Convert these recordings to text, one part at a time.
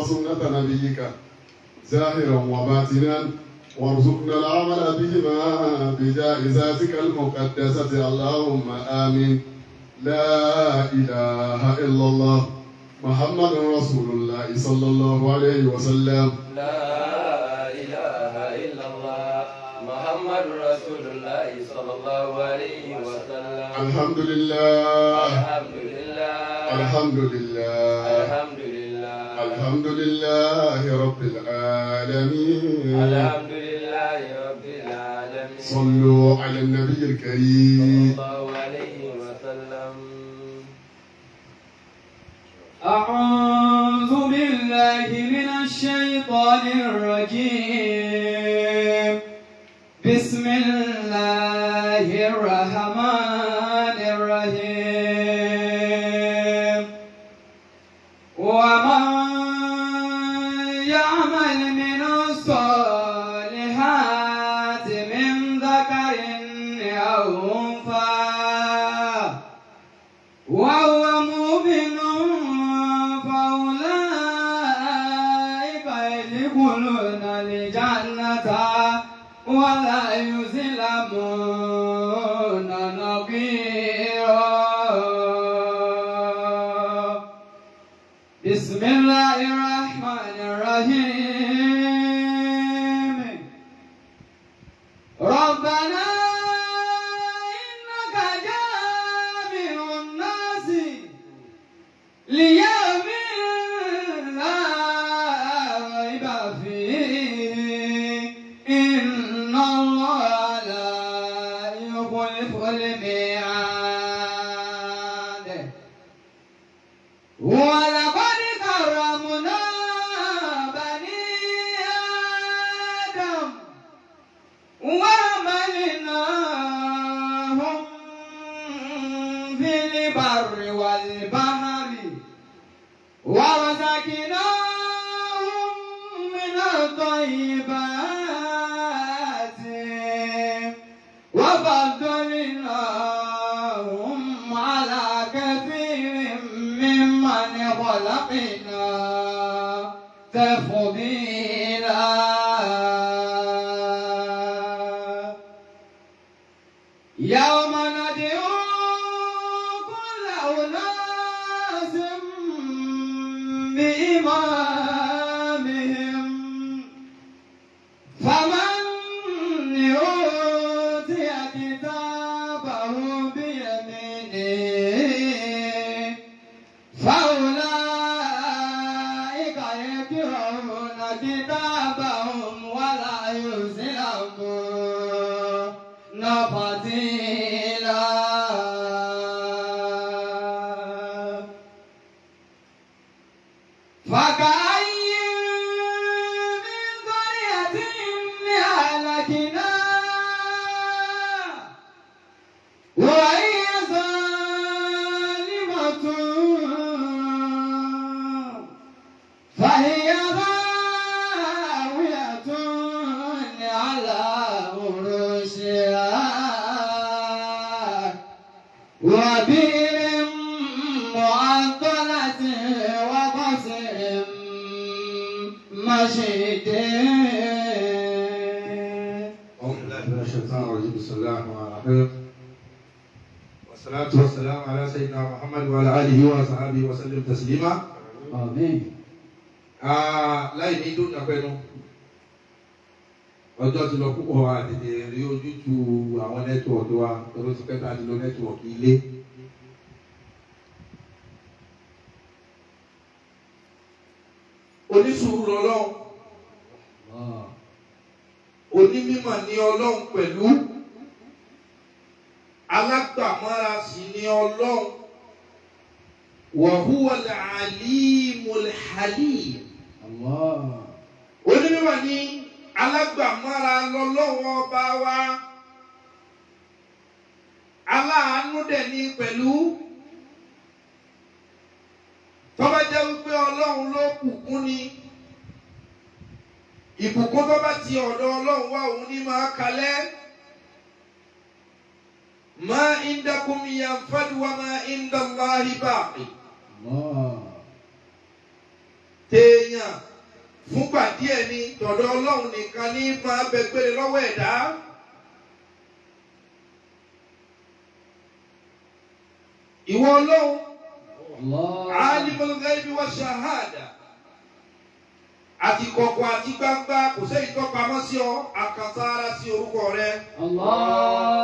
وسنة نبيك ظاهرا وباطنا، وارزقنا العمل بهما بجاه ذاتك المقدسة. اللهم آمين. لا إله إلا الله، محمد رسول الله صلى الله عليه وسلم. لا إله إلا الله، محمد رسول الله صلى الله عليه وسلم. الحمد لله. الحمد لله. الحمد لله. الحمد لله. الحمد لله رب العالمين. الحمد لله رب العالمين. صلوا على النبي الكريم. صلى الله عليه وسلم. أعوذ بالله من الشيطان الرجيم. بسم الله الرحمن الرحيم. ومن يعمل من الصالحات من ذكر أو أنثى وهو مؤمن فأولئك يدخلون الجنة ولا يظلمون نقيرا. بسم الله الرحمن الرحيم. ربنا إنك جامع الناس ليوم لا ريب فيه، إن الله لا يخلف الميعاد. ولقد كرمنا بني آدم وحملناهم في البر والبحر ورزقناهم من الطيبات وفضلناهم على كثير ممن خلقنا تفضيلا. يوم ندعو كل أناس بإمامهم، فمن أوتي كتابه بيمينه فأولئك يقرؤون كتابهم ولا يظلمون فتيلا. فكأي من قرية أهلكناها وهي ظالمة فهي خاوية على عروشها وبئر معطلة وقصر مشيد. أعوذ بالله من الشيطان الرجيم. بسم الله الرحمن الرحيم، والصلاة والسلام على سيدنا محمد وعلى آله وصحبه وسلم تسليما. آمين. Láì ní dúnà pẹ́nu, ọjọ́ ti lọ púpọ̀, a tètè rí ojútùú àwọn network wa torí ó ti pẹ́ tá a ti lo network ilé. Onísùúrù lọ́lọ́run, onímọ̀ ní Ọlọ́run, pẹ̀lú alágbàmọ́ra sì ní Ọlọ́run. Wa huwa al-alimul halim. Allah. Onímọ̀ ní alágbàmọ́ra lọ́lọ́run ọba wa, aláàánú dẹ̀ ní pẹ̀lú. Tó bá jẹ́ wípé Ọlọ́run ló bùkún ni, ìbùkún tó bá ti ọ̀dọ̀ Ọlọ́run wá, òun ní máa kalẹ̀. Ma indakum yanfadu wa ma indallahi baqi. Allah. Téèyàn. Tèèyàn fúngbà díẹ̀ ni tọ̀dọ̀ Ọlọ́run nìkan ní máa bẹ gbére lọ́wọ́ ẹ̀dá. Ìwọ Ọlọ́run, alimul ghaibi wa shahada, àti kọ̀kọ̀ àti gbangba kò sẹ́yìn tó pamọ́ sí ọ, àkànsára sí orúkọ rẹ. Allah.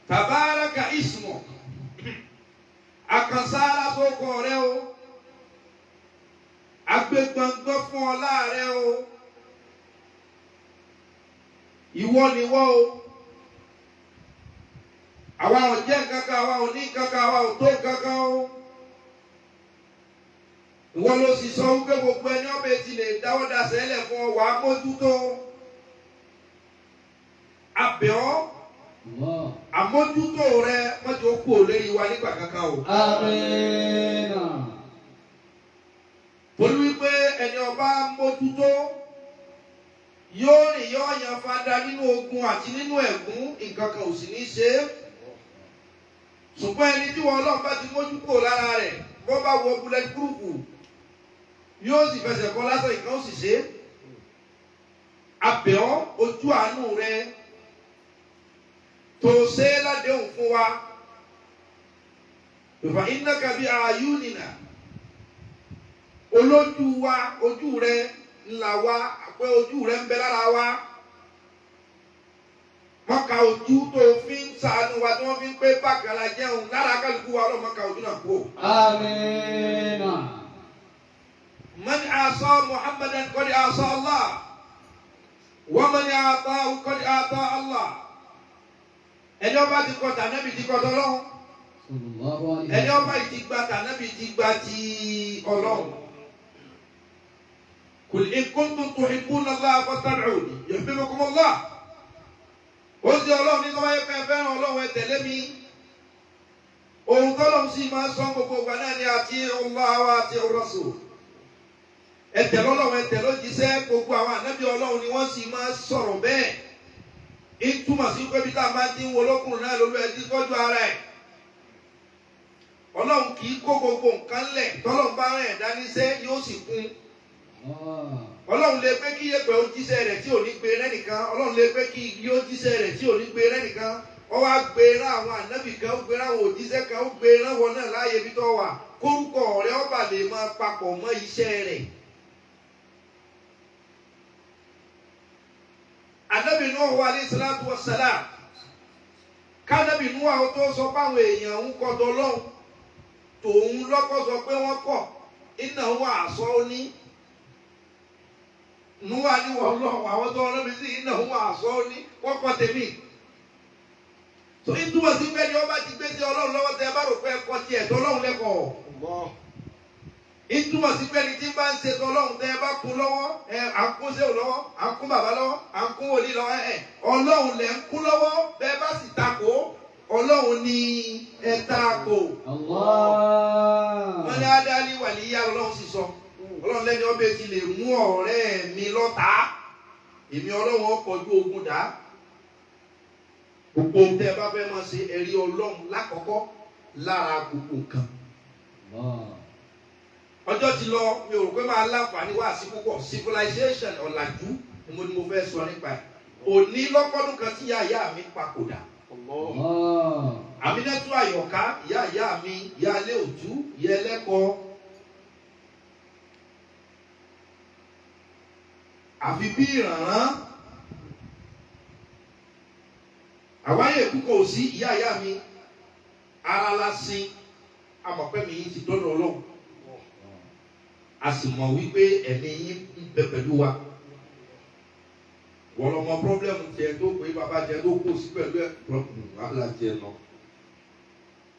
Tabaraka ismuk, àkànsára sókọ rẹ o, agbégbọngbọn fún ọ láàrẹ o, ìwọ niwọ o, àwa ò jẹ́ nǹkankan, àwa ò ní nǹkankan, àwa ò tó nǹkankan o. Ìwọ ló sì sọ wípé gbogbo ẹni ọbẹ̀ ti lè dáwọ́ dasẹ̀ lẹ̀ fún ọ, wàá mójútó. Abẹ́ ọ, àmójútó rẹ mọ́jọ́ kú ò lérí wa nígbà kankan o. Àmín. Torí wípé ẹni ọba mójútó yóò rìn yóò yan fada nínú ogun àti nínú ẹ̀gún, nǹkan kan ò sì ní ṣe é. Ṣùgbọ́n ẹni tí wọn Ọlọ́run bá ti mójú kúrò lára rẹ̀, bó bá wọ bullet proof yóò sì fẹsẹ̀ kọ lásán, nǹkan ó sì ṣe é. Abẹ́ ọ, ojú àánú rẹ tó ṣe é ládéhùn fún wa. Fa innaka bi ayunina, olójú wa, ojú rẹ ńlá wa, pé ojú rẹ ń bẹ lára wa. Wọ́n ka ojú tó fi ń ṣàánú wa tí wọ́n fi ń pé bákan la jẹun lára kálukú wa, Ọlọ́run ka ojú náà kú o. Àmín. Man asa Muhammadan qad asa Allah, wa man ata'ahu qad ata Allah. Ẹni ọba ti kọ tànẹ́bì ti kọ tọ́lọ́run. Ẹni ọba ti gba tànẹ́bì ti gba ti Ọlọ́run. Kul in kuntum tuhibbuna Allaha fattabi'uni yuhbibkumu Allah. Ó sì Ọlọ́run ní kọ́wáyé pé ẹ fẹ́ràn Ọlọ́run, ẹ tẹ̀lé mi. Ohun tọ́lọ́run sì máa ń sọ gbogbo ìgbà náà ni ati'u Allah wa ati'u Rasul. Ẹ tẹ̀lé Ọlọ́run, ẹ tẹ̀lé òjíṣẹ́. Gbogbo àwọn ànábì Ọlọ́run ni wọ́n sì máa ń sọ̀rọ̀ bẹ́ẹ̀. Ìtumọ̀ sí pé bí tá a máa ti ń wo lókùnrin náà lórí ẹtí tọ́jú ara ẹ̀. Ọlọ́run kì í kó gbogbo nǹkan lẹ̀, tọ́lọ́run bá rán ẹ̀dá níṣẹ́ yóò sì kún. Ọlọ́run lè pé kí yẹ̀pẹ̀ ó jíṣẹ́ rẹ̀ tí ò ní gbé rẹ́nìkan. Ọlọ́run lè pé kí igi ó jíṣẹ́ rẹ̀ tí ò ní gbé rẹ́nìkan. Ó wá gbé rán àwọn ànábì kan, ó gbé rán àwọn òjíṣẹ́ kan, ó gbé rán wọn náà láàyè ibi tó wà. Kórúkọ rẹ̀ ó bà lè máa papọ̀ mọ́ iṣẹ́ rẹ̀. Ànábì Nuhu alayhi salatu wassalam, kánábì Nuhu àwọn tó sọ fáwọn èèyàn ń kọ́tọ̀ lọ́hùn, tòun lọ́kọ́ sọ pé wọ́n kọ̀, iná wọn àsọ ní. Nuhu ni wọ́n lọ́hùn, àwọn tó rán mi sí iná wọn àsọ ní, wọ́n kọ́ tèmi. Tó ń túmọ̀ sí pé ni wọ́n bá ti gbé sí Ọlọ́run lọ́wọ́, tẹ́ ẹ bá rò pé ẹ̀kọ́ tiẹ̀ tó Ọlọ́run lẹ́kọ̀ọ́. Ìtumọ̀ sí pé ní tí bá ń ṣe tọ́lọ́hún tẹ́ ẹ bá kún lọ́wọ́, ẹ à ń kún sẹ́wò lọ́wọ́, à ń kún bàbá lọ́wọ́, à ń kún wòlíì lọ́wọ́, ẹ Ọlọ́run lẹ̀ ń kún lọ́wọ́. Bẹ́ẹ̀ bá sì takò, Ọlọ́run ni ẹ takò. Wọ́n ní Adálí wà ní yá, Ọlọ́run sì sọ. Ọlọ́run lẹ́ni ọbẹ̀ ti lè mú ọ̀rẹ́ mi lọ́ta. Èmi Ọlọ́run ó kọjú ogun dá. Gbogbo tẹ́ ẹ bá fẹ́ máa ṣe, ẹ̀rí Ọlọ́run lákọ̀ọ́kọ́ lára gbogbo nǹkan. Ọjọ́ ti lọ, mi ò rò pé máa láǹfààní wá sí púpọ̀. Civilization, ọ̀làjú ni mo fẹ́ sọ nípa ẹ̀. Òní lọ́kọ́dún kan tí ìyá ìyá mi papòdà. Àmínátú Àyọ̀ká, ìyá ìyá mi, ìyá ilé òtú, ìyá ẹlẹ́kọ̀ọ́. Àfi bí ìrànràn. Àwáyé kúkọ̀ ò sí ìyá ìyá mi. Ara la sin, amọ̀pẹ́ mi yìí ti dọ́dọ̀ Ọlọ́run. A sì mọ̀ wípé ẹ̀mí yín ń bẹ pẹ̀lú wa. Wọ́n lọ mọ pírọ́blẹ́mù tiẹ̀ tó pé bàbá tiẹ̀ tó kó sí pẹ̀lú ẹ̀ pírọ́blẹ́mù wàhálà tiẹ̀ lọ.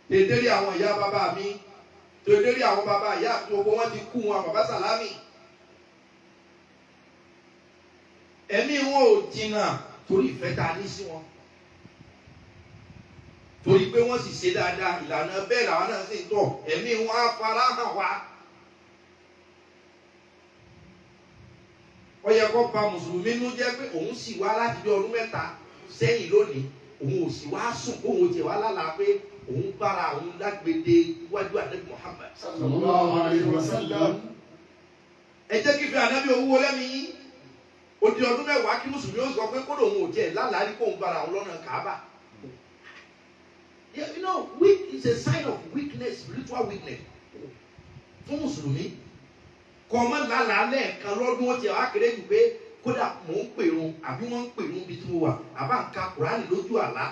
Tètè rí àwọn ìyá bàbá mi, tètè rí àwọn bàbá ìyá àti gbogbo wọn ti kú wọn, bàbá Sàlámì. Ẹ̀mí wọn ò jìnnà torí ìfẹ́ tá a ní sí wọn. Torí pé wọ́n sì ṣe dáadáa, ìlànà bẹ́ẹ̀ làwọn náà sì ń tọ̀, ẹ̀mí wọn á fara hàn wá. Ó yẹ kó ba mùsùlùmí nú jẹ́ pé òun sì wá láti bí ọdún 3 sẹ́yìn lónìí, òun ò sì wá sùn kóun tiẹ̀ wá lálàá pé òun bára òun lágbède iwájú Ànábì Muhammad. Sallallahu alayhi wa sallam. owó lẹ́mìí. Ó di ọdún 10 kí mùsùlùmí ó sọ pé kódò òun ò jẹ́ lálàárí kóun gbára àwọn lọ́nà Kàábà. Yeah, weak is a sign of weakness, spiritual weakness. Fún mùsùlùmí, kọ́ ọmọ lálàá lẹ́ẹ̀kan lọ́dún, ó ti wá kéré jù pé kódà mò ń pèrun àbí wọ́n ń pèrun bí tí mo wà, àbá ń ka Kùránì lójú àlá,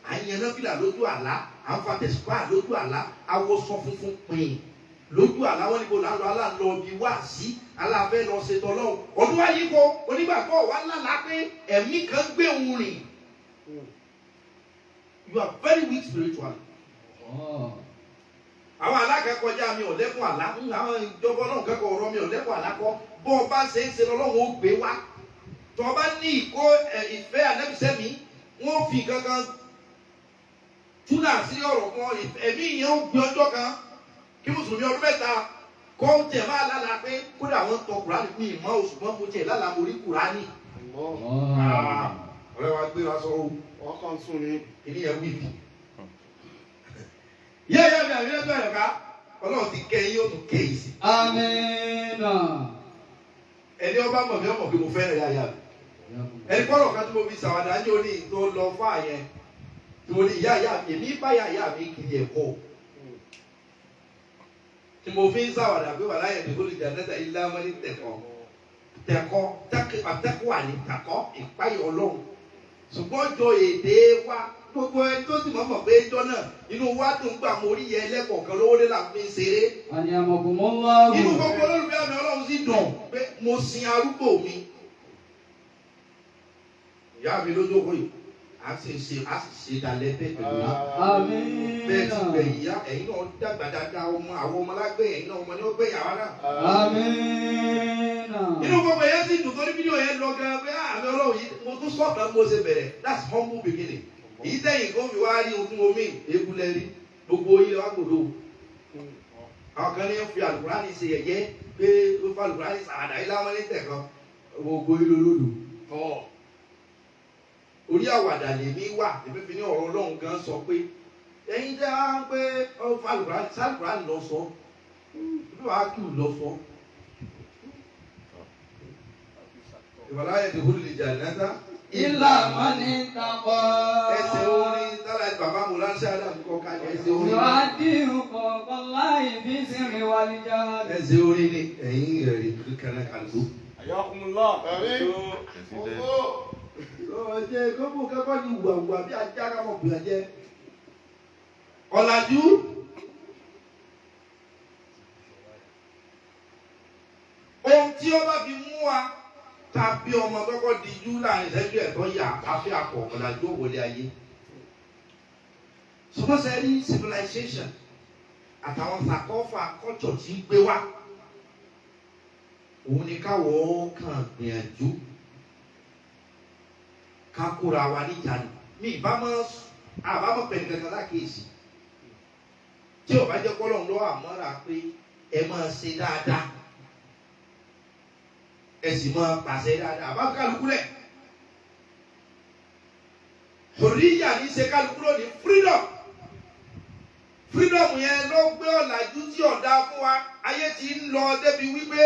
à ń yan náfìlà lójú àlá, à ń fa tẹ̀sípà lójú àlá, awọsọ funfun pin lójú àlá, wọn níbo là ń lọ, aláǹlọ bí wá sí aláfẹ́ lọ ṣe tọ́lọ́hún. Ọdún wa yìí kọ onígbàgbọ́ wa lálàá pé ẹ̀mí kan gbé òun rìn. You are very weak spiritually. Àwọn alákẹ́kọ̀ọ́jà mi ò lẹ́kùn àlá ń àwọn ìjọba ọlọ́run kẹ́kọ̀ọ́ ọ̀rọ̀ mi ò lẹ́kùn àlá kọ́. Bọ́ ọ bá ṣe ń ṣe lọ́lọ́run ó gbé wá. Tọ́ ọ bá ní ìkó ìfẹ́ ànẹ́bísẹ́ mi, wọ́n fi kankan túnà sí ọ̀rọ̀ kan, ẹ̀mí yẹn ó gbé ọjọ́ kan kí mùsùlùmí ọdún 3 kọ́ ń tẹ̀ máa lálàá pé kódà wọ́n ń tọ Kùránì mi ìmọ̀ oṣù mọ́ mo tiẹ̀ lálàá mo rí Kùránì. Ọ̀rẹ́ wa gbé wa sọ o. Wọ́n kàn sùn ní. Kìnìún yẹn wíìkì. Yẹ́ yẹ́ mi àmì ẹ̀dọ́ ẹ̀ka ọlọ́run ti kẹ́ yín, ó tún kẹ́ yìí sí. Àmín. Ẹni ọba mọ̀ mí ọmọ pé mo fẹ́ràn yáyà mi. Ẹni kọ́rọ̀ kan tí mo fi ṣàwàdà ń jẹ́ oní tó lọ fún àyẹn tí mo ní ìyá ìyá mi, èmi bá ìyá ìyá mi kiri ẹ̀kọ́ tí mo fi ń ṣàwàdà pé wàhálà yẹn tó lè jà nẹ́ta ilé amẹ́ni tẹ̀kọ́ tẹ̀kọ́ tẹ́kọ̀ àní tàkọ́ ìpáyọ̀ ọlọ́run, ṣùgbọ́n jọ èdè wa gbogbo ẹni tó sì mọ̀mọ́ pé ẹjọ́ náà inú wa dùn gbà mo rí yẹ ẹlẹ́kọ̀ọ́kan lówó dé là fi ń ṣeré. Àníyàmọ̀kùnmọ́láhù. Inú gbogbo olólùfẹ́ àmì ọlọ́run sì dùn pé mo sin arúgbó mi. Ìyá mi lójókòó yìí, a sì ṣe a sì ṣe dalẹ̀ bẹ́ẹ̀ pẹ̀lú wa. Àmín. Bẹ́ẹ̀ ti gbẹ̀ ìyá ẹ̀yin náà dàgbà dáadáa, ọmọ àwọn ọmọ lágbẹ̀ ẹ̀yin náà ọmọ ní ó gbẹ̀ yàrá náà. Àmín. Inú gbogbo yẹn sì dùn torí fídíò yẹn lọ gan pé àmì ọlọ́run yìí mo tún sọ̀tàn mo ṣe bẹ̀rẹ̀, that's humble beginning. Èyí tẹ̀yìn kó fi wá rí ogún omi eégún lẹ́rí gbogbo yìí wá gbòdo. Àwọn kan ní fi àlùkùránì ṣe yẹ̀yẹ́ pé ó fa àlùkùránì sàràdà yìí láwọn ní tẹ̀kan gbogbo yìí lólódò. Orí àwàdà lèmi wà, èmi fi ní ọ̀rọ̀ ọlọ́run gan sọ pé ẹ̀yin tẹ́ wá ń pé ó fa àlùkùránì sàlùkùránì lọ sọ bí wàá kì í lọ sọ. Ìbàlá yẹn ti kúrò lè jà náà. Ilà mọ́ni takọ́. Ẹsẹ̀ orin tára bàbá mo ránṣẹ́ aláàbùkọ kalẹ̀ ẹsẹ̀ orin ni. Ìwádìí kọ̀ọ̀kan láì fi sinmi wà ní jáde. Ẹsẹ̀ orin ni ẹ̀yìn rẹ̀ rí kaná kàlùkù. Ayakumullah. Ọ̀jẹ̀ gbogbo kẹ́kọ̀ọ́ ni wàwà bí ajá kámọ̀ bùrẹ̀ jẹ́. Ọ̀làjú. Ohun tí ó bá fi mú wa tàbí ọmọ tọkọ di jú láàrin ìṣẹ́jú ẹ̀tọ́ yà àfi àpọ̀ ọ̀làjú òwòlé ayé. Ṣùgbọ́n ṣe rí civilization àtàwọn sàkọ́fà culture tí ń gbé wá. Òun ni káwọ́ kàn gbìyànjú ká kóra wa níjànú. Mi ìbámọ́ àbámọ́ pẹ̀lú kankan lákèésí. Tí ò bá jẹ́ kọ́lọ̀ ń lọ àmọ́ra pé ẹ máa ṣe dáadáa, ẹ sì máa pàṣẹ dáadáa, àbá kálukú lẹ̀. Hùríyà ní ṣe kálukú lónìí, freedom. Freedom yẹn ló gbé ọ̀làjú tí ọ̀dà fún wa. Ayé ti ń lọ débi wípé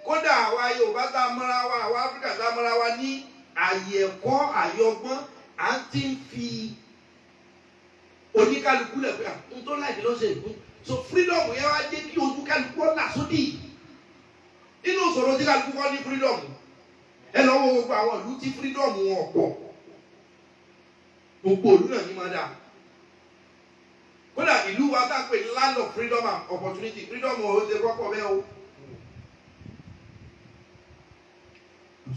kódà àwa Yorùbá tá a mọ́ra wa, àwa Áfíríkà tá a mọ́ra wa ní àyè ẹ̀kọ́ àyè ọgbọ́n, à ń ti ń fi oníkálukú lẹ̀ pé n tó láìpẹ́ ló ṣe ìkú. So freedom yẹn wá jẹ́ kí ojú kálukú ọ̀là sódì. Nínú ìṣòro tí kálukú kọ́ ní freedom, ẹ lọ wo gbogbo àwọn ìlú tí freedom wọn pọ̀, gbogbo ìlú náà ní máa dáa. Kódà ìlú wa tá a pè ní land of freedom and opportunity, freedom ò ṣe kọ́kọ́ bẹ́ẹ̀ o.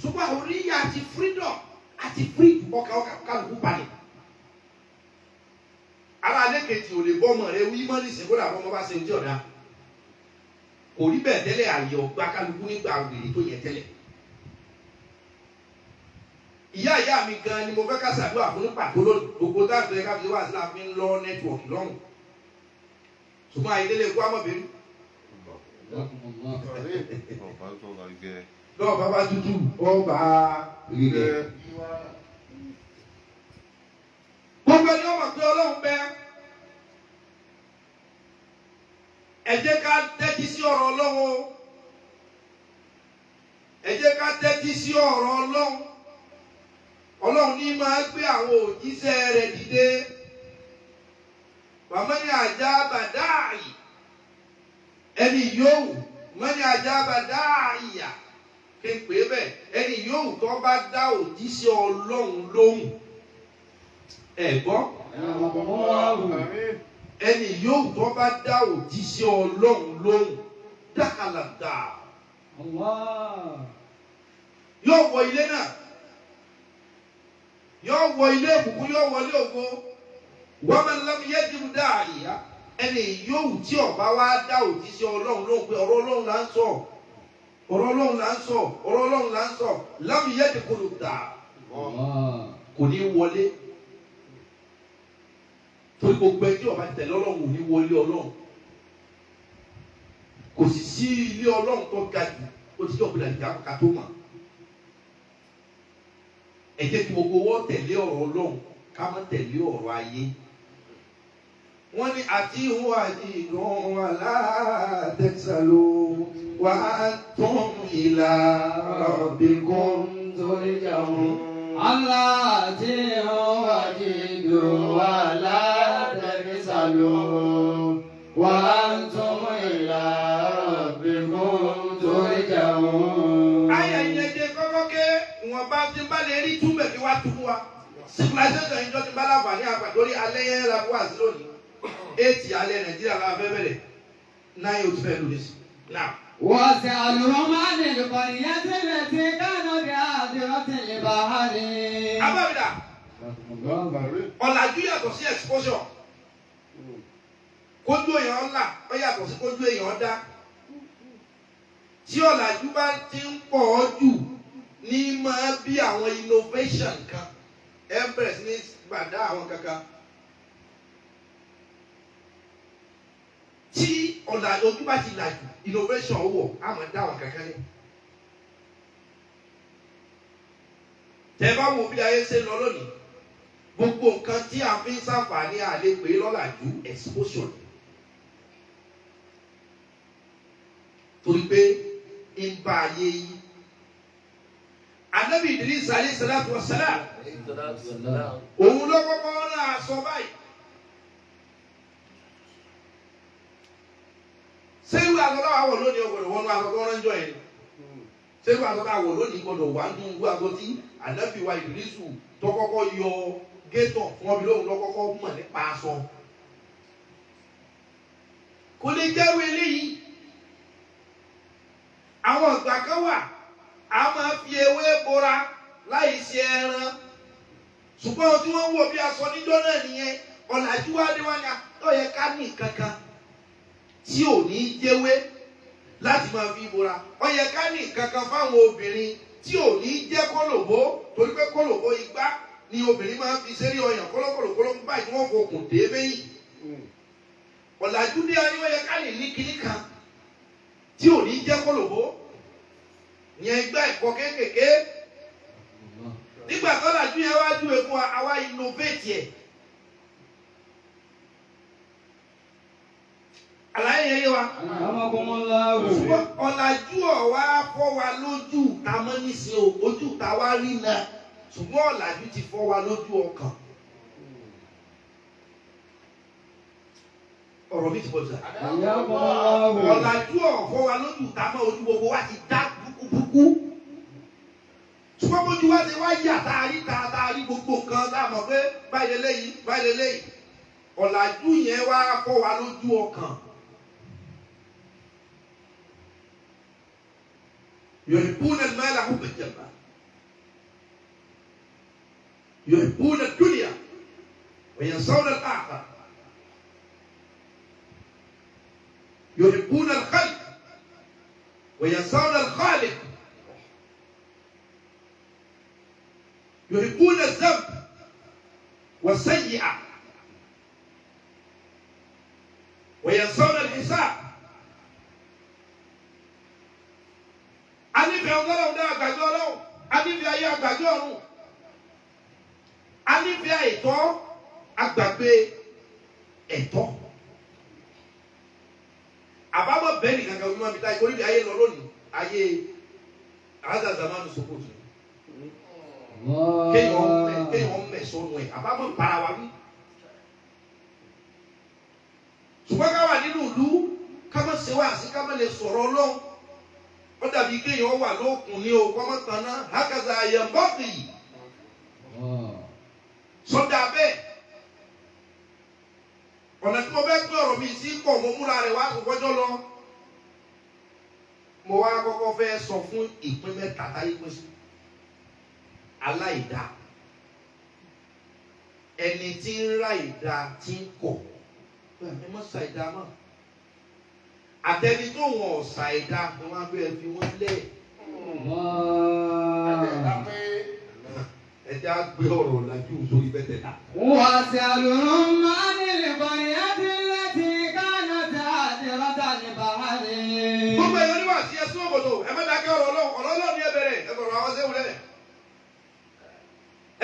Ṣùgbọ́n oríyá àti freedom àti free ọkà ọkà kálukú balẹ̀. Ara alẹ́ kejì ò lè bọ́ ọmọ rẹ wí mọ́ nísìnyí, kódà bọ́ ọmọ bá ṣe ojú ọ̀dà. Kò rí bẹ́ẹ̀ tẹ́lẹ̀, àyè ọ̀gbá kálukú nígbà wèrè tó yẹ tẹ́lẹ̀. Ìyá ìyá mi gan ni mo fẹ́ ká ṣàdúrà fún ní pàtó lónìí. Gbogbo táàtò yẹ ká fi wá sí la fi ń lọ nẹ́tíwọ̀kì lọ́rùn. Ṣùgbọ́n àyídélé kó àmọ̀bìnrin. Lọ́wọ́ bàbá tútù ọba rírẹ̀. Gbogbo ẹni ọmọ pé ọlọ́run bẹ. Ẹ jẹ́ ká tẹ́tí sí ọ̀rọ̀ ọlọ́run o. Ẹ jẹ́ ká ká tẹ́tí sí ọ̀rọ̀ Ọlọ́run. Ọlọ́run ní máa gbé àwọn òjíṣẹ́ rẹ̀ dìde. Wàmọ́ni àjábà dáàyè ẹni yòówù mọ́ni àjábà dáàyà kí n pè é bẹ́ẹ̀ ẹni yòówù tó bá dá òjíṣẹ́ Ọlọ́run lóhùn. Ẹ gbọ́, ẹni yòówù tó bá dá òjíṣẹ́ Ọlọ́run lóhùn dákàlà dáa yóò wọ ilé náà, yóò wọ ilé ìbùkún, yóò wọlé ògo. Wọ́n máa ń lọ́mú yẹ́dìrú dáàríyá ẹni yòówù tí ọba wa dá òjíṣẹ́ Ọlọ́run lóhùn pé ọ̀rọ̀ Ọlọ́run là ń sọ, ọ̀rọ̀ Ọlọ́run là ń sọ, ọ̀rọ̀ Ọlọ́run là ń sọ, lọ́mú yẹ́dìkúrú dà kò ní wọlé. Torí gbogbo ẹni tí ọba tẹ̀lé Ọlọ́run ò ní wọlé Ọlọ́run. Kò sì sí ilé Ọlọ́run tó ga jù ó ti jọ́ gbọdọ̀ ìjà ká tó mọ̀. Ẹ jẹ́ kí gbogbo wọ́n tẹ̀lé ọ̀rọ̀ Ọlọ́run, ká má tẹ̀lé ọ̀rọ̀ ayé. Wọ́n ní àti ìhun àti ìdùn alátẹ̀sálò wà á tún ìlà rabbikum turja'un. Allati wajidu wa la tafsalu wa antum ila rabbikum turja'un. Ayé ìyẹn jẹ kọ́kọ́ ké ìwọ̀nba tí n bá lè rí túbẹ̀ kí wá tú fún wa. Civilization ìjọ ti bá láǹfààní àgbà lórí alẹ́ yẹn la fún wa sí lónìí. 8 alẹ́ Nàìjíríà la fẹ́ bẹ̀rẹ̀, 9 ó ti fẹ́ lónìí sí. Now. واسألهم عن القرية التي كانت حاضرة البحر. Abábìdà, ọ̀làjú yàtọ̀ sí exposure. Kójú èèyàn ńlá ó yàtọ̀ sí kójú èèyàn dá. Tí ọ̀làjú bá ti ń pọ̀ ọ́ jù ní máa bí àwọn innovation kan, ẹ bẹ̀rẹ̀ sí ní gbàdá àwọn kankan. Tí ọ̀làjú ojú bá ti làjù, innovation wọ̀, á máa dá àwọn kankan lẹ̀. Tẹ́ bá wo bí ayé ṣe ń lọ lónìí, gbogbo nǹkan tí a fi ń ṣàǹfààní àlè pé lọ́làjú exposure. Torí pé ń bá ayé yí. Ànábì Idris alayhi salatu wa salam, òun ló kọ́kọ́ rán aṣọ báyìí. Sẹ́rù aṣọ táwa wọ̀ lónìí ọgbọ̀dọ̀ wọnú aṣọ tó ránjọ yẹn. Sẹ́rù aṣọ táwa wọ̀ lónìí gbọdọ̀ wà ń dún irú aṣọ tí Ànábì wa Idrisu tó kọ́kọ́ yọ gétọ̀ fún ọbí lóhùn ló kọ́kọ́ mọ̀ nípa aṣọ. Kò lè jẹ́rú eléyìí. Àwọn ìgbà kan wà, a máa fi ewé bora láì ṣe ẹran. Ṣùgbọ́n ohun tí wọ́n ń wò bí aṣọ níjọ́ náà nìyẹn. Ọ̀làjú wá dé wá ní ó yẹ ká ní nǹkan kan tí ò ní jẹ́wé láti máa fi bora. Ó yẹ ká ní nǹkan kan fáwọn obìnrin tí ò ní jẹ́ kólòbó, torí pé kólòbó igbá ni obìnrin máa ń fi sérí ọyàn kólókòlókóló ń báyìí wọ́n fokùn dé méyìn. Ọ̀làjú dé ayé ó yẹ ká lè ní kinní kan tí ò ní jẹ́ kólòbó yẹn igbá ẹ̀kọ́ kéékèèké. Nígbà tó làjú yẹn wá júwe fún wa, àwa innovate yẹ. Àlàyé yẹn yé wa. Ṣùgbọ́n ọ̀làjú ọ̀wá fọ́ wa lójú ta mọ́ nísìnyí o, ojú ta wá rí náà. Ṣùgbọ́n ọ̀làjú ti fọ́ wa lójú ọkàn. Ọ̀rọ̀ mi ti pọ̀ jù. Ọ̀làjú ọ̀fọ́ wa lójú ta mọ́, ojú gbogbo wa ti dá búkúbúkú. Ṣùgbọ́n bójú wa ti wá yà tá a rí ta tá a rí gbogbo nǹkan tá a mọ̀ pé báyìí lélẹ́yìí báyìí lélẹ́yìí. Ọ̀làjú yẹn wá fọ́ wa lójú ọkàn. يحبون المال حب الجمال، يحبون الدنيا وينسون الآخرة، يحبون الخلق وينسون الخالق، يحبون الذنب والسيئة وينسون الحساب. Anífẹ̀ẹ́ ọlọ́run dá àgbàdo ọlọ́run, anífẹ̀ẹ́ ayé àgbàdo ọ̀run, anífẹ̀ẹ́ àìtọ́ àgbàgbé ẹ̀tọ́. Àbámọ̀ bẹ́ẹ̀ nìkan kan wíwọ́n mi táyé torí bí ayé lọ lónìí, ayé Àádá zamanu sokòtù. Kéèyàn mẹ̀ sọnù ẹ̀ àbámọ̀ para wa wí. Ṣùgbọ́n ká wà nínú ìlú ká má ṣe wá sí ká má lè sọ̀rọ̀ Ọlọ́run. Ó dàbí kéèyàn wà lókun ní o kọ́ mọ́ tanná hákàzà àyẹ̀mbọ́ọ̀kì sọ́dà bẹ́ẹ̀. Ọ̀nà tí mo fẹ́ pín ọ̀rọ̀ mi sí pọ̀ mo múra rẹ̀ wá kọjọ́ lọ. Mo wá kọ́kọ́ fẹ́ sọ fún ìpín mẹ́ta táyé pín sí. Aláìda, ẹni tí ń ra ìdá tí ń kọ̀, ẹ má ṣàìdá mọ́. Àtẹni tó wọn ò ṣàìdá ni wọ́n á gbé ẹ fi wọ́n lẹ̀. Ẹ jẹ́ á gbé ọ̀rọ̀ ọ̀làjú sórí bẹ́tẹ̀ dá. واسألهم عن القرية التي كانت حاضرة البحر Gbogbo ẹ̀yọ́ níwà sí ẹ̀sùn òkòtò ẹ má dákẹ́ ọ̀rọ̀ Ọlọ́run, ọ̀rọ̀ Ọlọ́run ni ẹ bẹ̀rẹ̀, ẹ bọ̀rọ̀ àwọn sẹ́wọ̀n lẹ̀.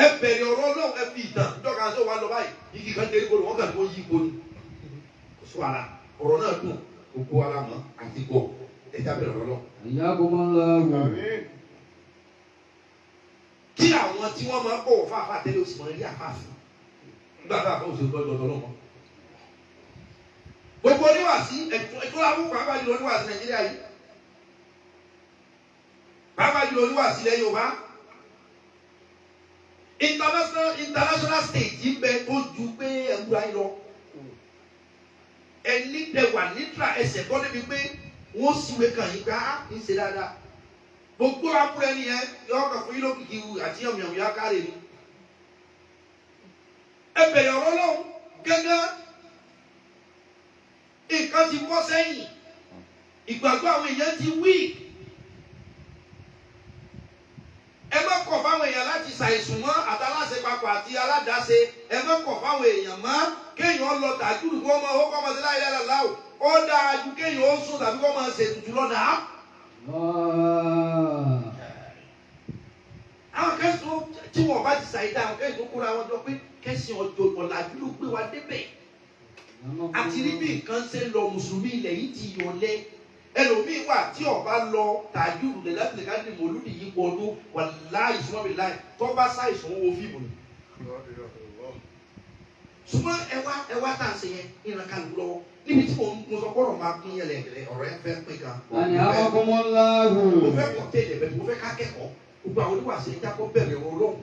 Ẹ bẹ̀rẹ̀ ọ̀rọ̀ Ọlọ́run, ẹ fi ìtàn dọ́ka ṣé wàá lọ báyìí, igi kan dé kolo, wọ́n kàn kó yí ipò ni. Kò sí wàhálà, ọ̀rọ̀ náà dùn, gbogbo ara mọ̀ àti gbọ̀, ẹ já bẹ̀rẹ̀ ọ̀rọ̀ Ọlọ́run. حياكم الله. Kí àwọn tí wọ́n máa ń bọ̀wọ̀ fáfá tẹ́lẹ̀ oṣù máa ń rí àfáàfin. Nígbà tá a fọ́ òṣèlú tọ́jú ọ̀dọ́ lọ́mọ. Gbogbo oníwàásí ẹ̀tọ́ làwọn pàápàá jùlọ oníwàásí Nàìjíríà yìí. Pàápàá jùlọ oníwàásí ilẹ̀ Yorùbá. International state yìí bẹ tó ju pé ẹ̀wúra yìí lọ. Ẹni tẹ wà nítra ẹsẹ̀ kọ́ débi pé wọ́n súwe kàn yín pé á ń ṣe dáadáa. Gbogbo akúrẹ́ nìyẹn yọ ọkọ̀ fún yín lókìkí àti yànmùyànmù yá kárẹ̀ ni. Ẹ bẹ̀rẹ̀ ọ̀rọ̀ lọ́hùn gángan. Nǹkan ti bọ́ sẹ́yìn. Ìgbàgbọ́ àwọn èèyàn ti weak. Ẹ má kọ̀ fáwọn èèyàn láti ṣàìsùn mọ́ àtàláṣe papọ̀ àti aládàáṣe. Ẹ má kọ̀ fáwọn èèyàn mọ́ kéèyàn lọ tàjúrù kó ọmọ ó kọ́ ọmọ sí láyé láyé láwò. Ó dáa ju kéèyàn ó sùn tàbí kó máa ṣètùtù lọ́nà á. الله. Àwọn kẹsàn-án tí wọn bá ti ṣàìdá, àwọn kẹsàn-án kóra wọn jọ pé kẹsàn-án ọjọ́ ọ̀làjú ló gbé wa débẹ̀. Àti rí bí nǹkan ṣe ń lọ, mùsùlùmí ilẹ̀ yìí ti yọlé. Ẹlòmíín wà tí ó bá lọ tàjúrù lẹ̀ láti lè ká ní mòlúdì yìí wọnú wà láì súnmọ́ mi láì tó bá ṣàìsàn owó fíìmù ni. Ṣùgbọ́n ẹwà tá à ń ṣe yẹn ìran kálukú lọ́wọ́ níbi tí mo sọ gbọ́dọ̀ máa pín yẹlẹ ọ̀rọ̀ yẹn fẹ́ pín gan. أنعمكم الله. Mo fẹ́ kọ́ tẹ̀lé bẹ́ẹ̀, mo fẹ́ ká kẹ́kọ̀ọ́. Gbogbo àwọn oníwàásù ẹja kọ́ bẹ̀rẹ̀ ọ̀rọ̀ Ọlọ́run.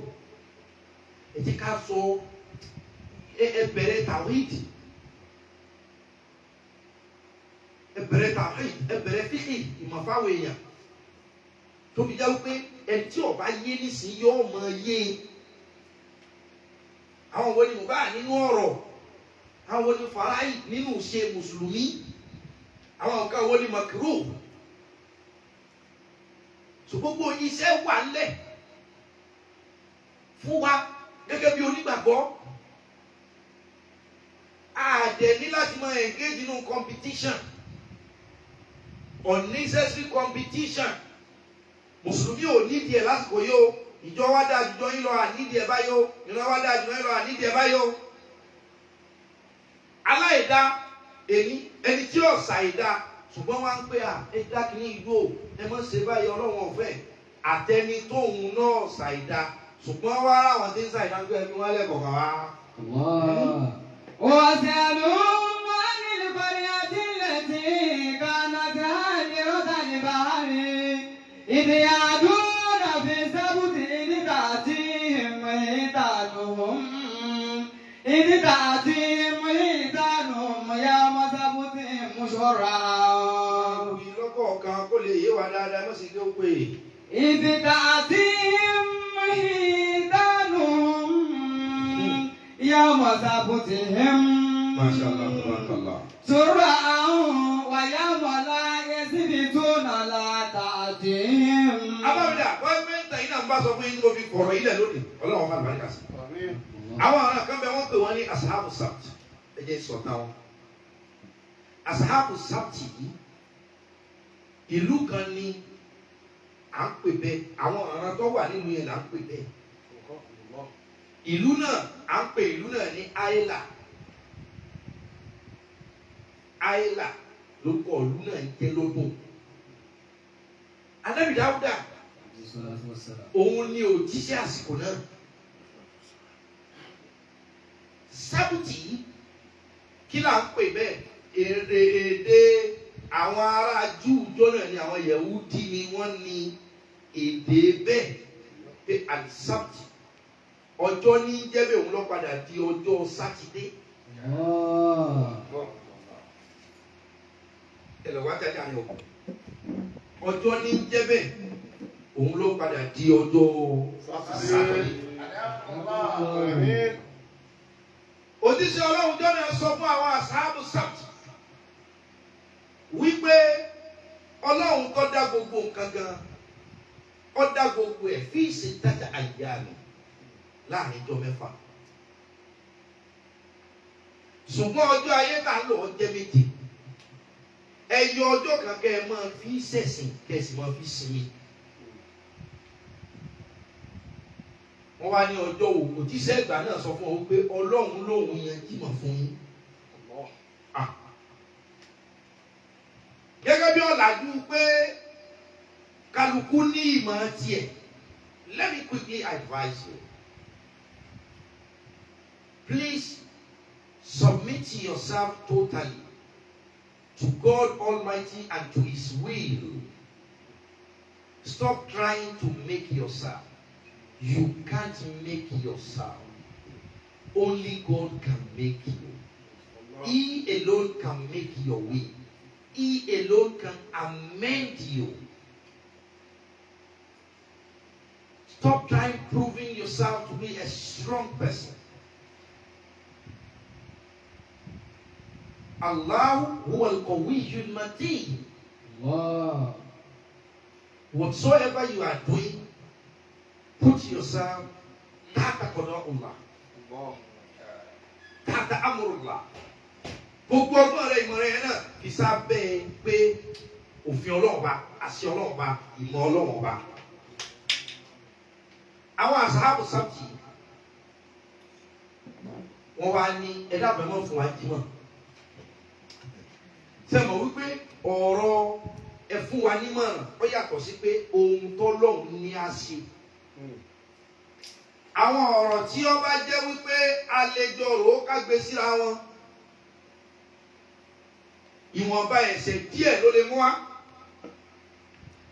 Ẹ jẹ́ ká sọ ẹ bẹ̀rẹ̀ tàwíìdì, ẹ bẹ̀rẹ̀ tàwíìdì, ẹ bẹ̀rẹ̀ fíkì ìmọ̀fáwọn èèyàn tó fi jẹ́ wípé ẹni tí ó bá yé nísìnyí yóò mọ yé. Àwọn wo ni mùbá nínú ọ̀rọ̀, àwọn wo ni fàráì nínú ṣe mùsùlùmí, àwọn nǹkan wo ni màkìrò. So gbogbo iṣẹ́ wà ńlẹ̀ fún wa gẹ́gẹ́ bí onígbàgbọ́. A dẹ̀ ní láti máa engage nínú competition, unnecessary competition. Mùsùlùmí ò nídìí ẹ̀ lásìkò yìí o. Ìjọ wa dáa jùjọ yín lọ, ànídìí ẹ̀ báyìí o. Ìran wa dáa jùjọ yín lọ, ànídìí ẹ̀ báyìí o. Aláìda èmi ẹni tí ò ṣàìda ṣùgbọ́n wá ń pè à ẹ dá kínní ìlú o, ẹ mọ̀ ṣe báyìí, Ọlọ́run ọ̀fẹ́. Àtẹni tóun náà ṣàìda ṣùgbọ́n wá ráwọn tí ń ṣàìdá ń gbé ẹbí wọn lẹ́kọ̀ọ́ kan wá. الله. واسألهم عن القرية التي كانت هاجرة البحر إذ يعدون في السبت إذ تأتيهم حيتانهم يوم سبتهم شرعا. Wí lọ́kọ̀ọ̀kan kó lè yé wa dáadáa, má sì kí ó pè é. إذ تأتيهم حيتانهم يوم سبتهم Masha Allah, tabarakallah. شرعا ويوم لا يسبتون لا تأتيهم. Abáwídà wọ́n fẹ́ ń tẹ̀yìn náà ń bá sọ fún yín tí mo fi kọ̀rọ̀ ilẹ̀ lónìí, Ọlọ́run fún àlùbáríkà sí. Àwọn ará kan bẹ wọ́n pè wọ́n ní asahabu sabt, ẹ jẹ́ sọ̀tà wọn. Asahabu sabt yìí, ìlú kan ní à ń pè bẹ́ẹ̀, àwọn ará tó wà nínú yẹn là ń pè bẹ́ẹ̀. Ìlú náà à ń pè ìlú náà ní Ayla. Ayla lórúkọ ìlú náà ń jẹ́ lọ́dún. Ànábì Dáúdà Òun ni òjíṣẹ́ àsìkò náà. Sábùtì yìí, kí là ń pè bẹ́ẹ̀? Èrè èdè àwọn ará Júù jọ́nà ni, àwọn Yẹ̀wúdí ni wọ́n ní èdè bẹ́ẹ̀ pé àlìsábùtì, ọjọ́ ní jẹ́bẹ̀, òun ló padà di ọjọ́ Sátidé. Ẹ lọ wá jáde àyàn, ọjọ́ ní jẹ́bẹ̀, òun ló padà di ọjọ́ Sátidé. Àmín. Òjíṣẹ́ Ọlọ́run jọ́nà sọ fún àwọn àsáàbù sábt wípé Ọlọ́run tó dá gbogbo nǹkan gan, ó dá gbogbo ẹ̀ fi ìṣètájà àyà mi láàrin ọjọ́ 6, ṣùgbọ́n ọjọ́ ayé tá a lò ó jẹ́ 7. Ẹ yọ ọjọ́ kan kẹ́ ẹ máa fi ṣẹ̀sìn, kẹ́ ẹ sì máa fi sinmi. Wọ́n wá ní ọjọ́ wo? Òjíṣẹ́ ìgbà náà sọ fún ọ wípé Ọlọ́run lòun yẹn jímọ̀ fún yín. Ah. Gẹ́gẹ́ bí ọ̀làjú pé kálukú ní ìmọ̀ tiẹ̀, let me quickly advise you. Please submit yourself totally to God Almighty and to His will. Stop trying to make yourself. You can't make yourself. Only God can make you. He alone can make your way. He alone can amend you. Stop trying proving yourself to be a strong person. Allah huwa al-qawiyyul mateen. Allah. Whatsoever you are doing, put yourself tahta qada'ullah, tahta amrullah. Gbogbo ọgbọ́n rẹ, ìmọ̀ rẹ yẹn náà, fi sábẹ́ pé òfin Ọlọ́run ba, àṣẹ Ọlọ́run ba, ìmọ̀ Ọlọ́run ba. Àwọn àṣàbù sábtì, wọ́n wá ní ẹ̀dá àbẹ̀mọ́ fún wa jímọ̀. Ṣé mọ̀ wípé ọ̀rọ̀ ẹ fún wa nímọ̀ràn, ó yàtọ̀ sí pé ohun tọ́lọ́run ní á ṣe? Àwọn ọ̀rọ̀ tí ó bá jẹ́ wípé àlejò rò ó ká gbé síra wọn, ìwọ̀nba ẹ̀ṣẹ̀ díẹ̀ ló lè mú wá,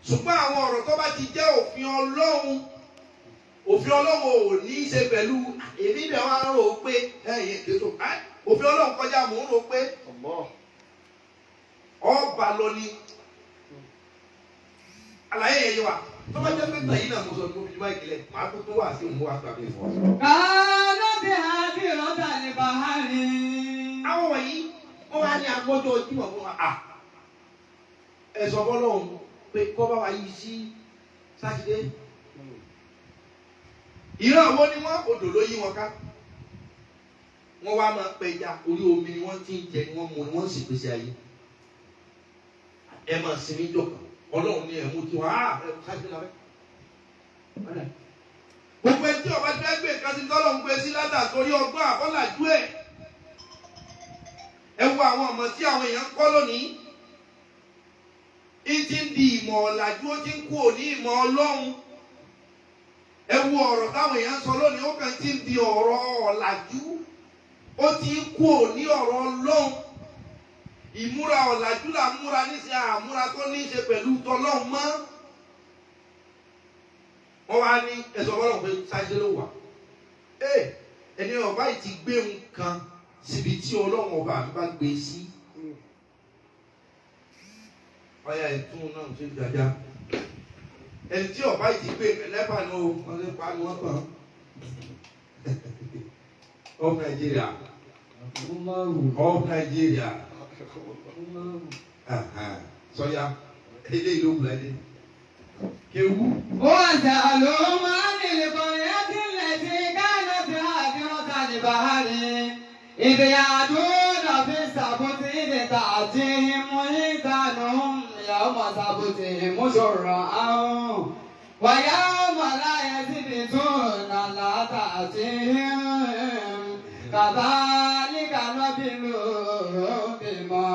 ṣùgbọ́n àwọn ọ̀rọ̀ tó bá ti jẹ́ òfin Ọlọ́run, òfin Ọlọ́run ò ní í ṣe pẹ̀lú èmi bẹ̀ wá ń rò ó pé ẹ̀yìn ètò òfin Ọlọ́run kọjá mò ń rò ó pé ọba lọ ni. Àlàyé yẹn yé wa. Tó bá jẹ́ pé tàyín náà mo sọ ní mo fi jùmọ̀ ìkìlẹ̀, màá tó tó wà sí òun wá gbàgbé fún ọ. كانت هادرة البحر. Àwọn wọ̀nyí, wọ́n wá ní agbọ́jọ́ jímọ̀ fún wa. À, ẹ sọ fọlọ́run pé kọ́ bá wa yí sí Sátidé. Ìran àwọn ni wọ́n, odò ló yí wọn ká. Wọ́n wá máa pẹja, orí omi ni wọ́n ti ń jẹ, ni wọ́n mu, ni wọ́n sì pèsè ayé. Ẹ máa sinmi jọ̀kan, Ọlọ́run ní ẹ̀mú tí wọ́n á ẹ Sátidé la fẹ́. Gbogbo ẹni tí ọba tí wọ́n gbé nǹkan sí tọ́lọ̀ ń gbé sí látà torí ọgbọ́n àbọ́làjú ẹ̀. Ẹ wo àwọn ọmọ tí àwọn èèyàn ń kọ́ lónìí. Ń ti ń di ìmọ̀ ọ̀làjú, ó ti ń kú òní ìmọ̀ Ọlọ́run. Ẹ wo ọ̀rọ̀ táwọn èèyàn ń sọ lónìí, ó kàn ti ń di ọ̀rọ̀ ọ̀làjú. Ó ti ń kú òní ọ̀rọ̀ Ọlọ́run. Ìmúra ọ̀làjú là ń múra níṣẹ́, àmúra tó ní í ṣe pẹ̀lú tọlọ́run mọ́. Wọ́n wá ní ẹ̀sọ́ fọlọ́run pé sáyé ló wà. Ee, ẹni ọba yìí ti gbé nǹkan síbi tí Ọlọ́run ọba mi bá gbé sí. Ọyà ìtún náà ṣe jàjà. Ẹni tí ọba yìí ti gbé lẹ́bàá ni o, wọ́n ti pa ni wọ́n kàn. Of Nigeria. Of Nigeria. Sọya, eléyìí ló wù láyé. Kéwú. وسألوهم عن القرية التي كانت هادرة البحر إذ يعدون في السبت إذ تأتيهم حيتانهم يوم سبتهم شرعا ويوم لا يسبتون لا تأتيهم كذلك نبلو بما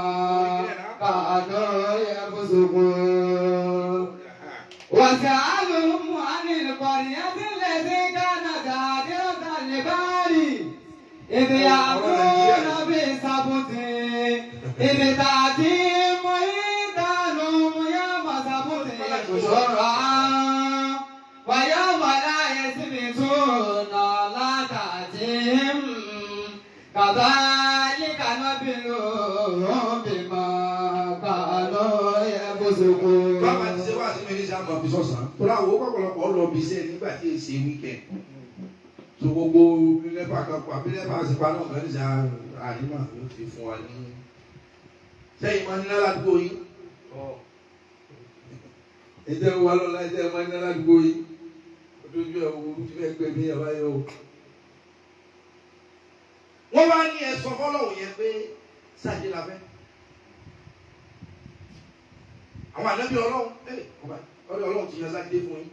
كانوا يفسقون. وسألهم عن القرية التي كانت هادرة البحر إذ يعدون في السبت إذ تأتيهم حيتانهم يوم سبتهم شرعا ويوم لا يسبتون لا تأتيهم كذلك نبلوهم بما كانوا يفسقون. Báwa ti ṣe wá sí mi ní sáà máa fi sọ̀sán. Tóra wo pọ̀pọ̀lọpọ̀ lọ bí iṣẹ́ nígbà tí èsì weekend. So gbogbo lẹ́pà kan pa bí lẹ́pà ṣe pa náà kan ní sáà àyímà ló ti fún wa ní. Sẹ́yìn máa ń ná ládùúgbò yín. Ẹ̀jẹ̀ wa lọ́la ẹ̀jẹ̀ máa ń ná ládùúgbò yín. Ojú ẹ̀ wo ti fẹ́ gbẹ mí ẹ̀ báyọ̀ o. Wọ́n wá ní ẹ̀sọ́ fọlọ́hùn yẹn pé sáàjì la fẹ́. Àwọn ànábì Ọlọ́run ọba Ọlọ́run ti yan sátidé fún yín.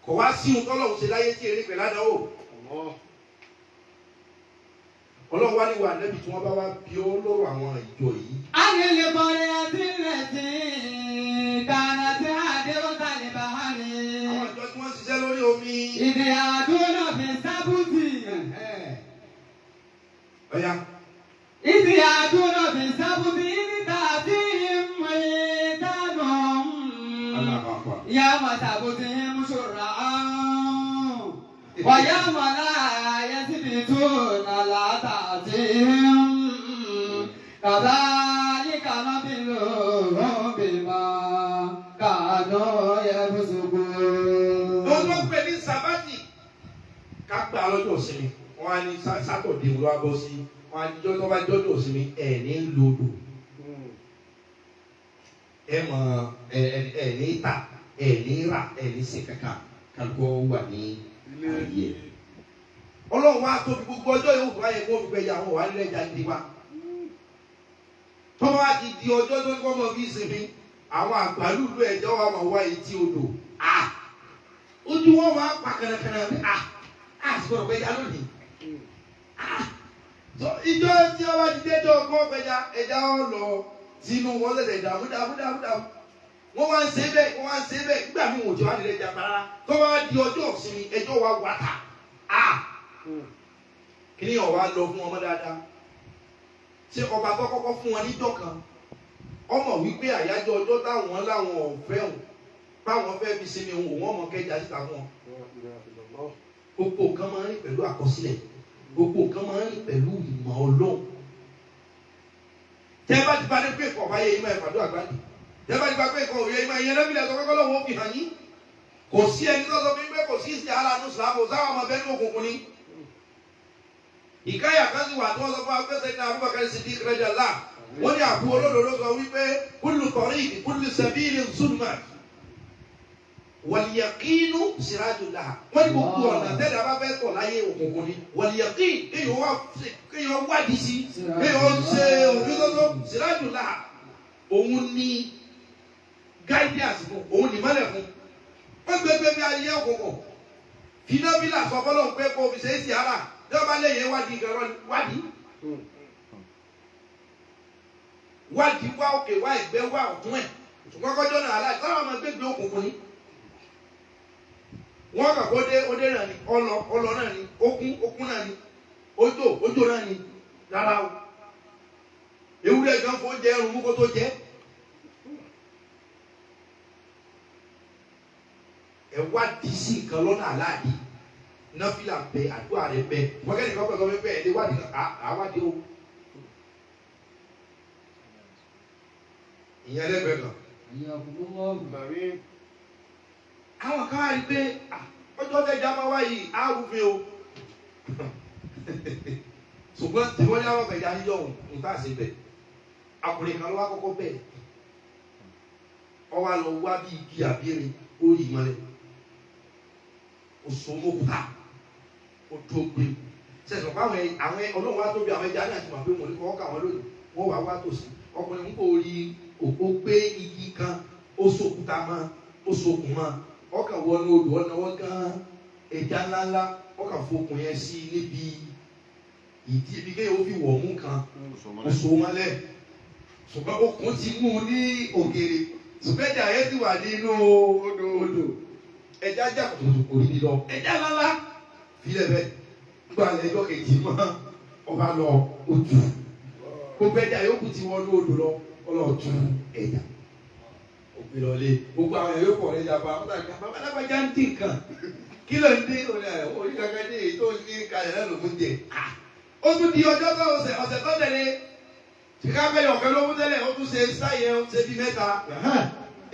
Kò wá sí ohun tọ́lọ́run ṣe láyé tí eré pẹ̀lú àdánwò. Ọlọ́run wá ní wà ànábì tí wọ́n bá wá bí ó lọ́rọ̀ àwọn ìjọ yìí. عن القرية التي كانت هادرة البحر Àwọn ìjọ tí wọ́n ń ṣiṣẹ́ lórí omi. إذ يعدون في السبت Ọ̀ya إذ يعدون في السبت إذ تأتيهم حيتانهم يوم سبتهم شرعا ويوم لا يسبتون لا تأتيهم كذلك نبلوهم بما كانوا يفسقون. Wọ́n tó ń pè ní sábàtì ká gbà lọ́jọ́ ìsinmi. Wọ́n á ní sátọ̀dé ló wá bọ́ sí. Wọ́n á ní jọ́jọ́ bá jọ́jọ́ ìsinmi ẹ̀ ní lodò. Ẹ mọ ẹ ẹ ní tà ẹ ní rà ẹ ní ṣe kankan kálukọ́ wà ní ayé. Ọlọ́run wa tóbi gbogbo ọjọ́ yòówù tó bá yẹ kó fi gbẹ̀yà àwọn wà nílẹ̀ ẹja gidi wa. Tọ́wọ́ wa ti di ọjọ́ tó ní kọ́ mọ bí ìsinmi àwọn àgbàlúùlù ẹ̀jẹ̀ wa máa wá etí odò. Ojú wọn máa pa kànàkànà bí a sì gbọdọ̀ gbẹja lónìí. So ìjọ tí wọ́n bá ti dé jọ kọ́ gbẹja ẹja wọn lọ sínú wọn ṣẹ̀ṣẹ̀ dààmú dààmú dààmú dààmú. Wọ́n wá ń ṣe bẹ́ẹ̀ wọ́n wá ń ṣe bẹ́ẹ̀ nígbà míì wọ́n ti wá nílẹ̀ ẹja rárá. Tó bá di ọjọ́ ìsinmi ẹjọ́ wa wà tà. Kí ni ọ̀wá lọ fún ọmọ dáadáa? Ṣé ọba tó kọ́kọ́ fún wọn níjọ́ kan? Ọmọ wípé àyájọ́ ọjọ́ táwọn láwọn ọ̀fẹ́ òun báwọn fẹ́ fi sinmi òun òun ọmọ kẹjà síta fún wọn. Gbogbo nǹkan máa ń rìn pẹ̀lú àkọsílẹ̀. Gbogbo nǹkan máa ń rìn pẹ̀lú ìmọ̀ Ọlọ́run. Tẹ́ bá ti bá dé pé kọ̀ bá yẹ ìmọ̀ ẹ̀fàdó àgbàdì. Tẹ́ bá ti bá pé kọ̀ òye ìmọ̀ ìyẹn lẹ́bílẹ̀ sọ kọ́kọ́ lọ́wọ́ fi hàn yín. Kò sí ẹni tó sọ fún mi pé kò sí ìsìn aláàánú sàmù sáwọn ọmọ bẹ́ẹ̀ ní òkùnkùn ni. Ìkáyà kan sì wà tí wọ́n sọ fún akẹ́sẹ̀ ní Abubakar Siddiq radiyallahu. Wọ́n ní àbú olódodo sọ wípé kullu tariq kullu sabilin zulmat wàlìyàkínú sirajullah. Wọ́n ní gbogbo ọ̀nà tẹ́lẹ̀ abá fẹ́ tọ̀ láyé òkùnkùn ni wàlìyàkín kéèyàn wádìí sí kéèyàn ṣe òfin tó sirajullah. Òun ní guidance fún òun ní mọ́lẹ̀ fún. Wọ́n gbé gbé bí ayé òkùnkùn finabila sọ fọlọ́ pé kó fi ṣe é sí ara yọba lẹ́yìn wádìí gan wádìí wádìí wá òkè wá ẹ̀gbẹ́ wá ọ̀tún ẹ̀ ṣùgbọ́n kọjọ́ náà aláì sábà máa gbégbé òkùnkùn ni wọ́n kà kó dé ó dé náà ni ọlọ ọlọ náà ni okun okun náà ni ojò ojò náà ni rárá o ewúrẹ́ gan fún oúnjẹ ẹrù mú kó tó jẹ ẹ wádìí sí nǹkan lọ́nà aláàdí nọfìlà bẹ àdúrà rẹ bẹ wọ́n kẹ́ni kọ́ pẹ̀lú bẹ́ẹ̀ ẹ wádìí àwádìí o ìyẹn lẹ́gbẹ̀ẹ́ kan. Àwọn kan wá rí pé ọjọ́ tẹ́jà máa wá yìí á rúfin o ṣùgbọ́n tí wọ́n ní àwọn ọ̀gbẹ̀jà yíyọ òun ní tá a ṣe bẹ̀ akùnrin kan ló wá kọ́kọ́ bẹ̀ ọ wá lọ wá bí igi àbírin ó rí ìmọ̀lẹ̀ oṣù mọ́kúta ó tó gbé sẹ̀sọ̀ pé àwọn ọlọ́run wá tóbi àwọn ẹja náà ti mọ̀ pé wọ́n ní fọwọ́ kà wọ́n lónìí wọ́n wá wá tòsí ọkùnrin ń kò rí òpó gbé igi kan ó sòkúta mọ́ ó sokùn mọ́ ọkàn wọnú odò ọ̀nàwọ́ gan ẹja ńláńlá ọkàn fokùn yẹn sí níbi ìdí ibi kéèyàn ó fi wọ̀ mú kan ó so mọ́lẹ̀ ṣùgbọ́n okùn ti mú un ní òkèèrè Ṣùgbọ́n ẹja yẹn ti wà nínú odò. Ẹja jà kòtò kò rí lọ. Ẹja lálá filẹ̀ bẹ́ẹ̀. Nígbà ẹjọ́ kejì mọ́ ọba lọ ojú. Gbogbo ẹja yòókù ti wọnú odò lọ, ọlọ́ọ̀tú ẹja. Ògbé lọlé. Gbogbo àwọn èèyàn yóò pọ̀ lẹ́jà bá wọn tàbí bàbá alágbájá ń dín nǹkan. Kí ló ń dín? Orí kankan dé èyí tó ń dín kalẹ̀ náà ló ń jẹ. Ó tún di ọjọ́ tó ọ̀sẹ̀ ọ̀sẹ̀ tó tẹ̀lé. Ṣìkáfẹ́ yọ̀kẹ́ ló mú tẹ́lẹ̀, ó tún ṣe sáyẹn ó ṣe bí mẹ́ta.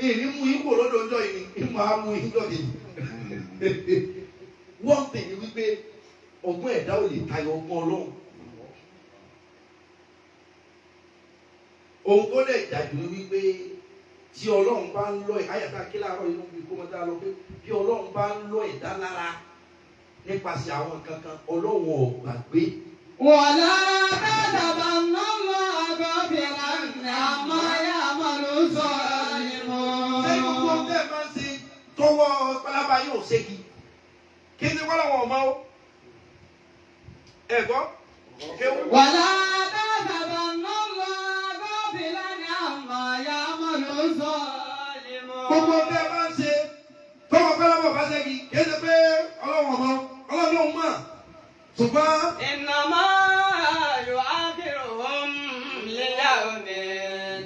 Ìní mú yín kò lọ́dọ̀ ọjọ́ yìí ni ìmọ̀ á mú yín lọ́dọ̀ yìí. Wọ́n pè ní wípé ọgbọ́n ẹ̀dá ò lè tayọ ọgbọ́n Ọlọ́run. Ohun tó lè jàjù ni wípé tí Ọlọ́run bá ń lọ ẹ̀ ayàtá kí láàárọ̀ inú bí kó mọ́tà lọ pé bí Ọlọ́run bá ń lọ ẹ̀dá lára nípasẹ̀ àwọn kankan Ọlọ́run ò gbàgbé. ولا تحسبن الله غافلا عما يعمل الظالمون. Ṣé gbogbo tẹ́ ẹ máa ń ṣe tọwọ́ pálábá yóò ṣégi? Kí ni wọ́n lọ́wọ́ ọmọ o? Ẹ gbọ́, kéwú. ولا تحسبن الله غافلا عما يعمل الظالمون. Gbogbo tẹ́ ẹ máa ń ṣe tọwọ́ pálábá bá ṣégi, kì í ṣe pé Ọlọ́run ọmọ, Ọlọ́run ló ń mọ̀. Ṣùgbọ́n إنما يؤخرهم ليوم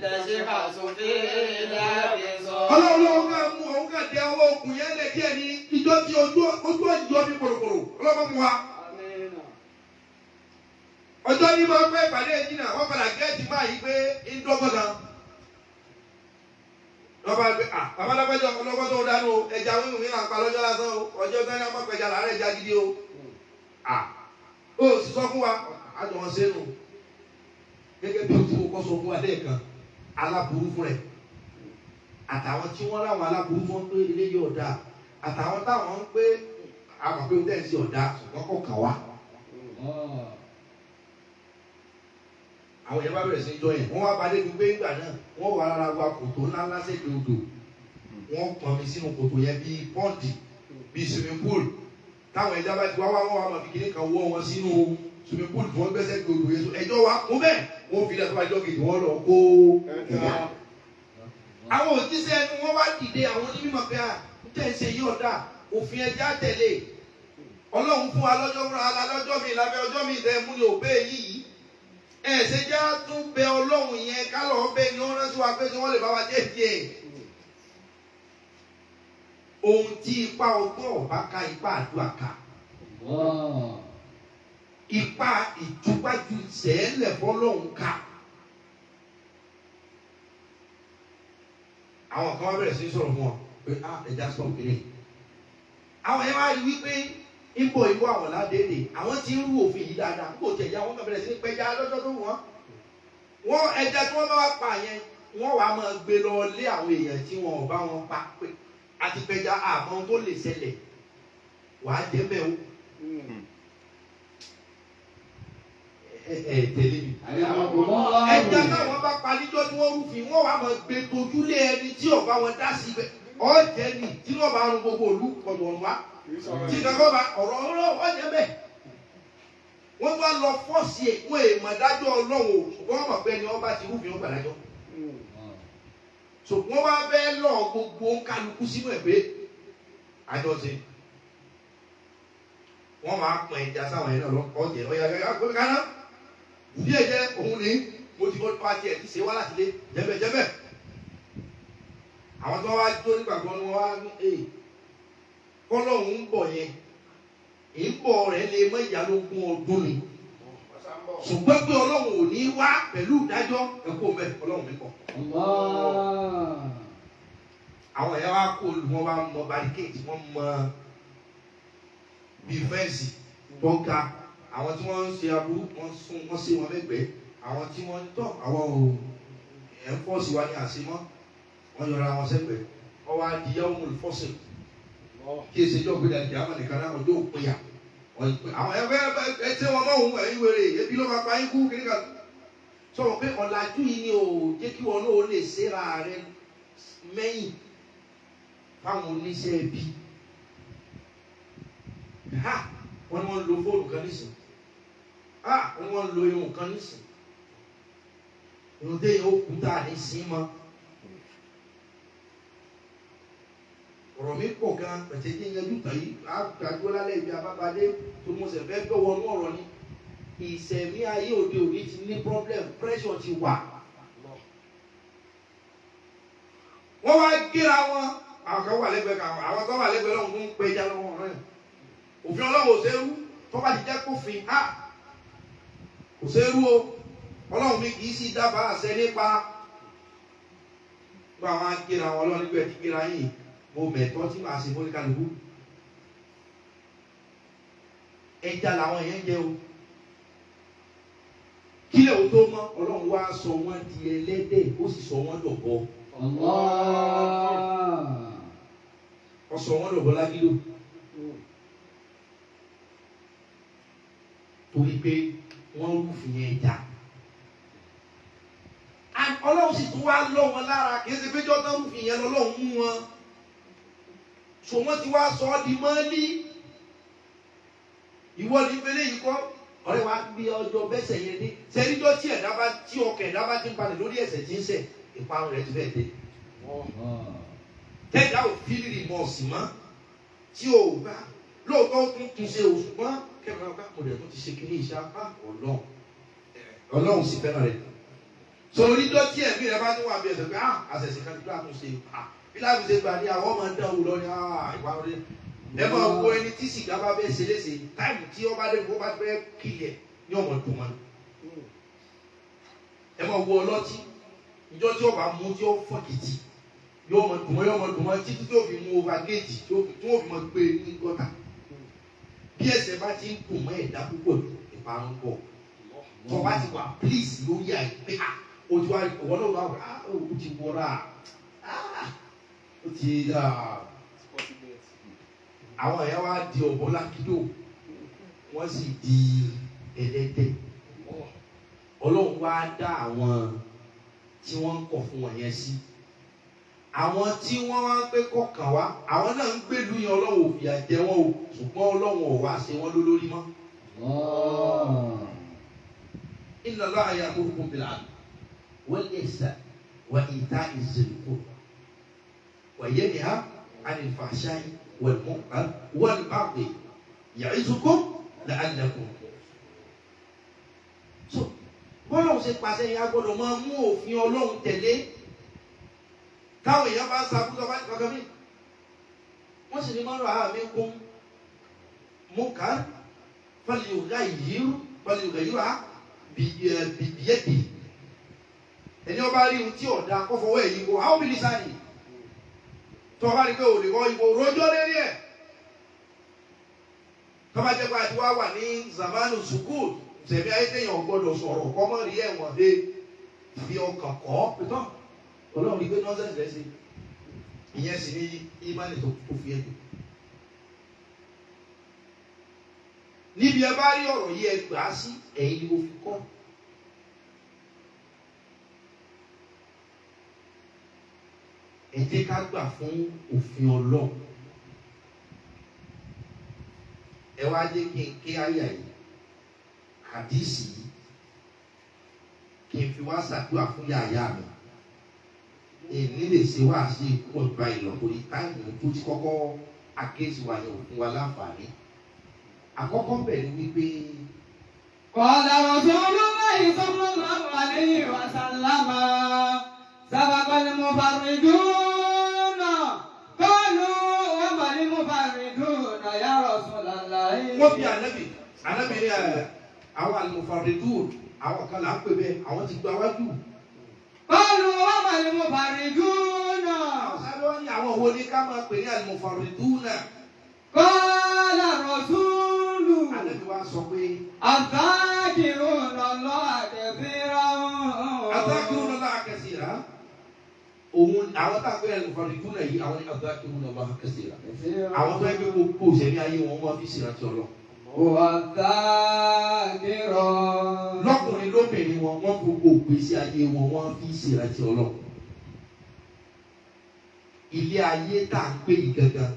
تشخص فيه الأبصار. Ọlọ́run ló ń kà mú òun kà dé ọwọ́ okùn yẹn lẹ̀ díẹ̀ ní ìjọ tí ojú ojú ọjọ́ mi kòròkòrò Ọlọ́run mú wa. آمين. Ọjọ́ ní máa ń pẹ́ ìpàdé ìjìnà wọ́n padà gẹ́ẹ̀tì máa yí pé ń dọ́gbọ́n kan. Lọ́ba gbé à bàbá lágbájá ọlọ́gbọ́n tó dánú o ẹja wíwù mí là ń pa lọ́jọ́ lásán o ọjọ́ tó ní apápẹja làárẹ̀ ẹja gidi o. À ó sì sọ fún wa àjọ wọn sẹ́nu gẹ́gẹ́ bí o ti kọ́ sọ fún wa lẹ́ẹ̀kan aláburú fún rẹ̀ àtàwọn tí wọ́n láwọn aláburú fún pé eléyìí ọ̀dà àtàwọn táwọn ń pé àmọ̀ pé ó tẹ̀ sí ọ̀dà ṣùgbọ́n kò kàn wá. Àwọn yẹn bá bẹ̀rẹ̀ sí í jọ yẹn wọ́n wá balẹ̀ ní pé ìgbà náà wọ́n wà rárá wa kòtò ńláńlá sẹ́gbẹ̀ẹ́ odò wọ́n pọn mi sínú kòtò yẹn bíi pọ́ǹdì bíi swimming pool táwọn ẹja bá ti wá wá wọ́n wá máa fi kinní kan wọ́ wọn sínú swimming pool tí wọ́n gbé sẹ́gbẹ̀ẹ́ odò yẹn ẹjọ́ wa kún bẹ́ẹ̀ wọ́n fi lẹ́tọ́ àjọ kejì wọ́n lọ kó ẹja. Àwọn òjíṣẹ́ ẹnu wọn wá dìde àwọn onímọ̀ pé à ń tẹ̀ ṣe yí ọ̀dà òfin ẹja tẹ̀lé Ọlọ́run fún wa lọ́jọ́ fúnra wa lọ́jọ́ mi lábẹ́ ọjọ́ mi ìtẹ́ mú ni òbẹ́ yìí ẹsẹ jẹ́ tún bẹ Ọlọ́run yẹn kálọ̀ bẹ ni wọ́n rántí wa pé kí wọ́n lè bá wa jẹ́ díẹ̀. Ohun tí ipa ọgbọ́n ọ̀bá ká ipa àdúrà ká ipa ìtúpájú sẹ́ẹ̀lẹ̀ fọlọ́run ká. Àwọn kan wá bẹ̀rẹ̀ sí sọ̀rọ̀ fún wọn pé á ẹja sọ̀ kiri. Àwọn yẹn wá rí wípé ipò ìwọ àwọn ládéèdè àwọn tí ń rú òfin yìí dáadáa kó tẹ̀ ya wọ́n kàn bẹ̀rẹ̀ sí ní pẹja lọ́jọ́ tó wù wọ́n. Wọ́n ẹja tí wọ́n bá wá pa yẹn wọ́n wàá máa gbé lọ lé àwọn èèyàn tí wọn ò bá wọn pa pé àti pẹja àmọ́ tó lè ṣẹlẹ̀ wàá jẹ́ bẹ́ẹ̀ o. Ẹ ẹ tẹ̀lé mi. Ẹja táwọn bá pa níjọ́ tí wọ́n rúfin wọ́n wàá máa gbé tojúlé ẹni tí ò bá wọn dá sí ibẹ̀ ọ̀jẹ̀ ni tí wọ́n bá run gbogbo òlú ọ̀dọ̀ wá tí kankan bá ọ̀rọ̀ ọ̀rọ̀ ọ̀jẹ̀ bẹ́ẹ̀. Wọ́n bá lọ fọ́ọ̀sì ẹ̀ wọ́n èèmọ̀ dájọ́ Ọlọ́run o ṣùgbọ́n wọ́n mọ̀ pé ẹni wọ́n bá ti rúfin ó gbàdájọ́. So wọ́n wá bẹ́ẹ̀ lọ gbogbo kálukú sínú ẹ̀ pé àjọṣe. Wọ́n máa pọn ẹja sáwọn yẹn náà lọ ọ̀jẹ̀ ọ̀yà ọ̀yà gbé kaná. Bí ẹ̀jẹ̀ òun ni mo ti bọ́ pàtì ẹ̀ ti ṣe wá láti lé jẹ́bẹ̀jẹ́bẹ̀. Àwọn tó wá jó nígbàgbọ́ ni wọ́n wá ní ee kọ́lọ́hún ń bọ̀ yẹn ìbọ̀ rẹ̀ lè mọ ìyálógún ọdún ni ṣùgbọ́n pé Ọlọ́run ò ní wá pẹ̀lú ìdájọ́ ẹ̀kọ́ mẹ́ Ọlọ́run mi kọ̀. Àwọn ẹ̀yà wa kó olù wọn wá mọ barricade wọ́n mọ bíi fẹ́ǹsì tó ń ga àwọn tí wọ́n ń ṣe aburú wọ́n sún wọ́n sí wọn lẹ́gbẹ̀ẹ́ àwọn tí wọ́n ń tọ̀ àwọn ò ẹ̀ ń fọ́ọ̀sì wa ní àṣemọ́ wọ́n yọra wọn sẹ́gbẹ̀ẹ́ wọ́n wá di yawmul fasl kí ese jọ gbé dàgbé àwọn nìkan náà ọjọ́ òpinya àwọn ẹgbẹ́ ẹ tí wọn mọ òun ẹ̀yin wèrè ebi ló máa pa yín kú kiri kan sọ̀rọ̀ pé ọ̀làjú yìí ni ò jẹ́ kí wọn náà lè ṣera rẹ mẹ́yìn fáwọn oníṣẹ́ ẹbí ha wọ́n ní wọ́n ń lo fóònù kan nísìn ha wọ́n ní wọ́n ń lo irun kan nísìn irun téèyàn ó kú tá a ní sí mọ́ Ọ̀rọ̀ mi pọ̀ gan pẹ̀tẹ́ jẹ́ yanjú tàn yìí àgbàdo lálẹ́ ibi abábadé tó mo sì fẹ́ gbọ́ wọnú ọ̀rọ̀ ni. Ìṣẹ̀mí ayé òde òní ti ní problem, pressure ti wà. Wọ́n wá gíra wọn, àwọn kan wà lẹ́gbẹ̀ẹ́ kan, àwọn kan wà lẹ́gbẹ̀ẹ́ lọ́hùn tó ń pẹja lọ́wọ́ ọ̀rẹ́. Òfin Ọlọ́run ò ṣerú, tó bá ti jẹ́ kófin á kò ṣerú o. Ọlọ́run mi kì í sì dábàá àṣẹ nípa. Gba àwọn agéra wọn lọ nígbà tí gíra yìí, mo mẹ̀tọ́ tí màá ṣe fún kálukú. Ẹja làwọn yẹn jẹ o. Kílẹ̀ o tó mọ́, Ọlọ́run wá sọ wọ́n di ẹlẹ́dẹ̀, ó sì sọ wọ́n dọ̀bọ. Allah. Ó sọ wọ́n dọ̀bọ lágídò. Torí pé wọ́n rúfin ẹja. Ọlọ́run sì tún wá lọ́ wọn lára, kì í ṣe péjọ tán rúfin yẹn lọ́lọ́run mú wọn. So wọ́n ti wá sọ ọ́ di mọ́lí. Ìwọ ní fẹlẹ́ yìí kọ́, ọ̀rẹ́ wa gbé ọjọ́ bẹ́sẹ̀ yẹn dé. Sẹ́ríjọ́ tí ẹ̀dá bá tí ọkọ̀ ẹ̀dá bá ti ń balẹ̀ lórí ẹ̀ṣẹ̀ tí ń ṣẹ̀, ìparun rẹ̀ ti fẹ́ dé. Tẹ́jà ò fílì rìmọ̀ọ̀sì mọ́ tí ò gbà lóòótọ́ ó tún tún ṣe o, ṣùgbọ́n kẹ́kọ̀ọ́ ká mo dẹ̀ tún ti ṣe kiri iṣẹ́ apá Ọlọ́run. Ọlọ́run sì fẹ́ràn rẹ̀. So onídọ́ tí ẹ̀mí rẹ̀ bá ní wà bí ẹ̀sẹ̀ pé ah àṣẹ̀ṣẹ̀ kan tó àtúnṣe ah bí láti ṣe gbà ní àwọn ọmọ dán wò lọ ní ah ìwà rẹ̀. Ẹ máa wo ẹni tí sìgá bá fẹ́ ṣe léṣe táìmù tí ọba dé kó bá fẹ́ kílẹ̀ ní ọmọ dùn mọ́. Ẹ máa wo ọlọ́tí ìjọ tí ọba mú tí ó fọ̀kìtì yóò mọ dùn mọ́ yóò mọ dùn mọ́ títí tí ó fi mú over géèjì tí ó fi mọ gbé ní gọ́tà. Bí ẹsẹ̀ bá ti ń kùn mọ́ ẹ̀dá púpọ̀ jù ìparun bọ̀. Tọ́ bá ti wà please lórí àìpé ah ojú wa ìwọ náà wà á ó ti wọra ah ó ti àwọn ẹ̀yà wa di ọ̀bọ lákìdó wọ́n sì di ẹlẹ́dẹ̀. Ọlọ́run wá dá àwọn tí wọ́n ń kọ̀ fún wọn yẹn sí. Àwọn tí wọ́n wá ń pé kọ̀ọ̀kan wá, àwọn náà ń gbèlú yẹn Ọlọ́run ò fìyà jẹ wọ́n o, ṣùgbọ́n Ọlọ́run ò wá ṣe wọ́n lólórí mọ́. Inna Allaha ya'murukum bil 'adli wal ihsani wa ita'i dhil qurba wa yanha 'anil fahsha'i wal munkari wal baghi ya'izukum la'allakum. So bọ́lọ́hún ṣe pàṣẹ yẹn a gbọ́dọ̀ máa mú òfin Ọlọ́run tẹ̀lé. Táwọn èèyàn bá ń sa kúkọ bá kankan mí. Wọ́n sì ní mọ́rọ̀ àmì kún munkar falyughayyirhu biyadihi. Ẹni ọba rí ohun tí ọ̀dà kọ́ fọwọ́ ẹ̀ yíwo, àwọn obìnrin sáyìn. Tó ọba rí pé òde kọ́ ìwò rojọ́ lérí ẹ̀. Tó bá jẹ́ pé àti wá wà ní zamanu sukuu, sẹ̀mí ayé téèyàn gbọ́dọ̀ sọ̀rọ̀ kọ́ mọ́ rí ẹ̀wọ̀n dé fi ọkàn kọ́ pẹ̀tọ́. Ọlọ́run rí pé nọ́ọ̀sẹ̀sì rẹ̀ ṣe. Ìyẹn sì ní ìmánì tó fi ẹ̀dùn. Níbi ẹ bá rí ọ̀rọ̀ yìí ẹ gbà á sí, ẹ̀yin ni mo fi kọ́. Ẹ jẹ́ ká gbà fún òfin Ọlọ́run. Ẹ wá jẹ́ kí n ké àyà yìí, àdìsí yìí, kí n fi wá ṣàdúrà fún yàyà mi. Èmi lè ṣe wá sí ikú ọ̀gbà ìlọ́kùnrin táìmù tó ti kọ́kọ́ àkéésì wa yẹn òfin wa láǹfààní. Àkọ́kọ́ bẹ̀rẹ̀ wípé. Qala Rasulullahi sallallahu alayhi wa sallam sabaqal mufarriduna qalu wa mal mufarriduna ya Rasulallahi. Wọ́n bí ànábì, ànábì ní àwọn al-mufarridun, àwọn kan là ń pè bẹ́ẹ̀, àwọn ti gba wájú. Qalu wa mal mufarriduna. Àwọn sábẹ́ wọ́n ní àwọn wo ni ká máa pè ní al-mufarriduna. Qala Rasulu. Ànábì wa sọ pé. Adh-dhakiruna Allaha kathiran. Adh-dhakiruna Allaha kathira. Òun àwọn tá a pè ní al-mufarriduna yìí, àwọn ní adh-dhakiruna Allaha kathira. Àwọn tó yẹ pé gbogbo ìṣẹ̀mí ayé wọn wọ́n fi ṣèrántí Ọlọ́run. Wadh-dhakirat. Lọ́kùnrin lóbìnrin wọn, wọ́n gbogbo ìgbésí ayé wọn, wọ́n fi ṣèrántí Ọlọ́run. Ilé ayé tá à ń pè yìí gangan,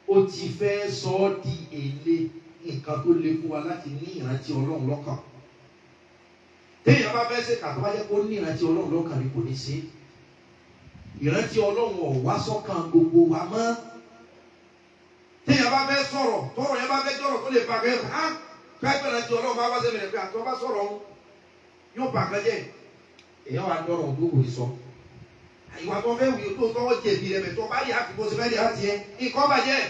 ó ti fẹ́ sọ ọ́ di èlé nǹkan tó le fún wa láti ní ìrántí Ọlọ́run lọ́kàn. Téèyàn bá fẹ́ ṣe kà tó bá jẹ́ kó ní ìrántí Ọlọ́run lọ́kàn ni kò ní ṣe. Ìrántí Ọlọ́run ò wá sọ́kàn gbogbo wa mọ́. Téèyàn bá fẹ́ sọ̀rọ̀, tọ́rọ̀ yẹn bá fẹ́ jọ̀rọ̀ tó lè ba kẹ́ hàn pẹ́pẹ́ ìrántí Ọlọ́run bá wá sẹ́mi rẹ̀ pé àti wọ́n bá sọ̀rọ̀ ọ̀hún yóò bà kan jẹ́. Èèyàn wà dọ̀rọ̀ ọ̀hún tó kò ní sọ. Ìwà tó fẹ́ wù tó tọ́wọ́ jẹ̀bi rẹ̀ bẹ̀ tó bá rí àfikún sí fẹ́ rí àti ẹ̀ nǹkan bàjẹ́.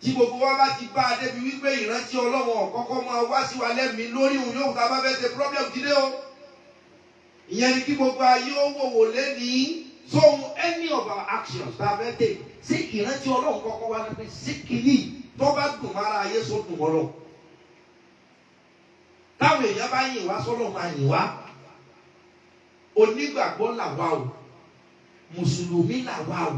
Tí gbogbo wa bá ti bá a débi wípé ìrántí Ọlọ́run ọ̀kọ́kọ́ máa wá sí wa lẹ́mìí lórí òun yóò tá a bá fẹ́ ṣe problem ti dé o. Ìyẹn ni kí gbogbo ayé ó wòwò lẹ́nìí sóhun any of our actions tá a fẹ́ take, ṣé ìrántí Ọlọ́run kọ́kọ́ wá ní pé ṣé kìíní tó bá dùn mara ayé só dùn mọ́ lọ. Táwọn èèyàn bá yìn wá sọ́lọ́ máa yìn wá. Onígbàgbọ́ làwa o, mùsùlùmí làwa o,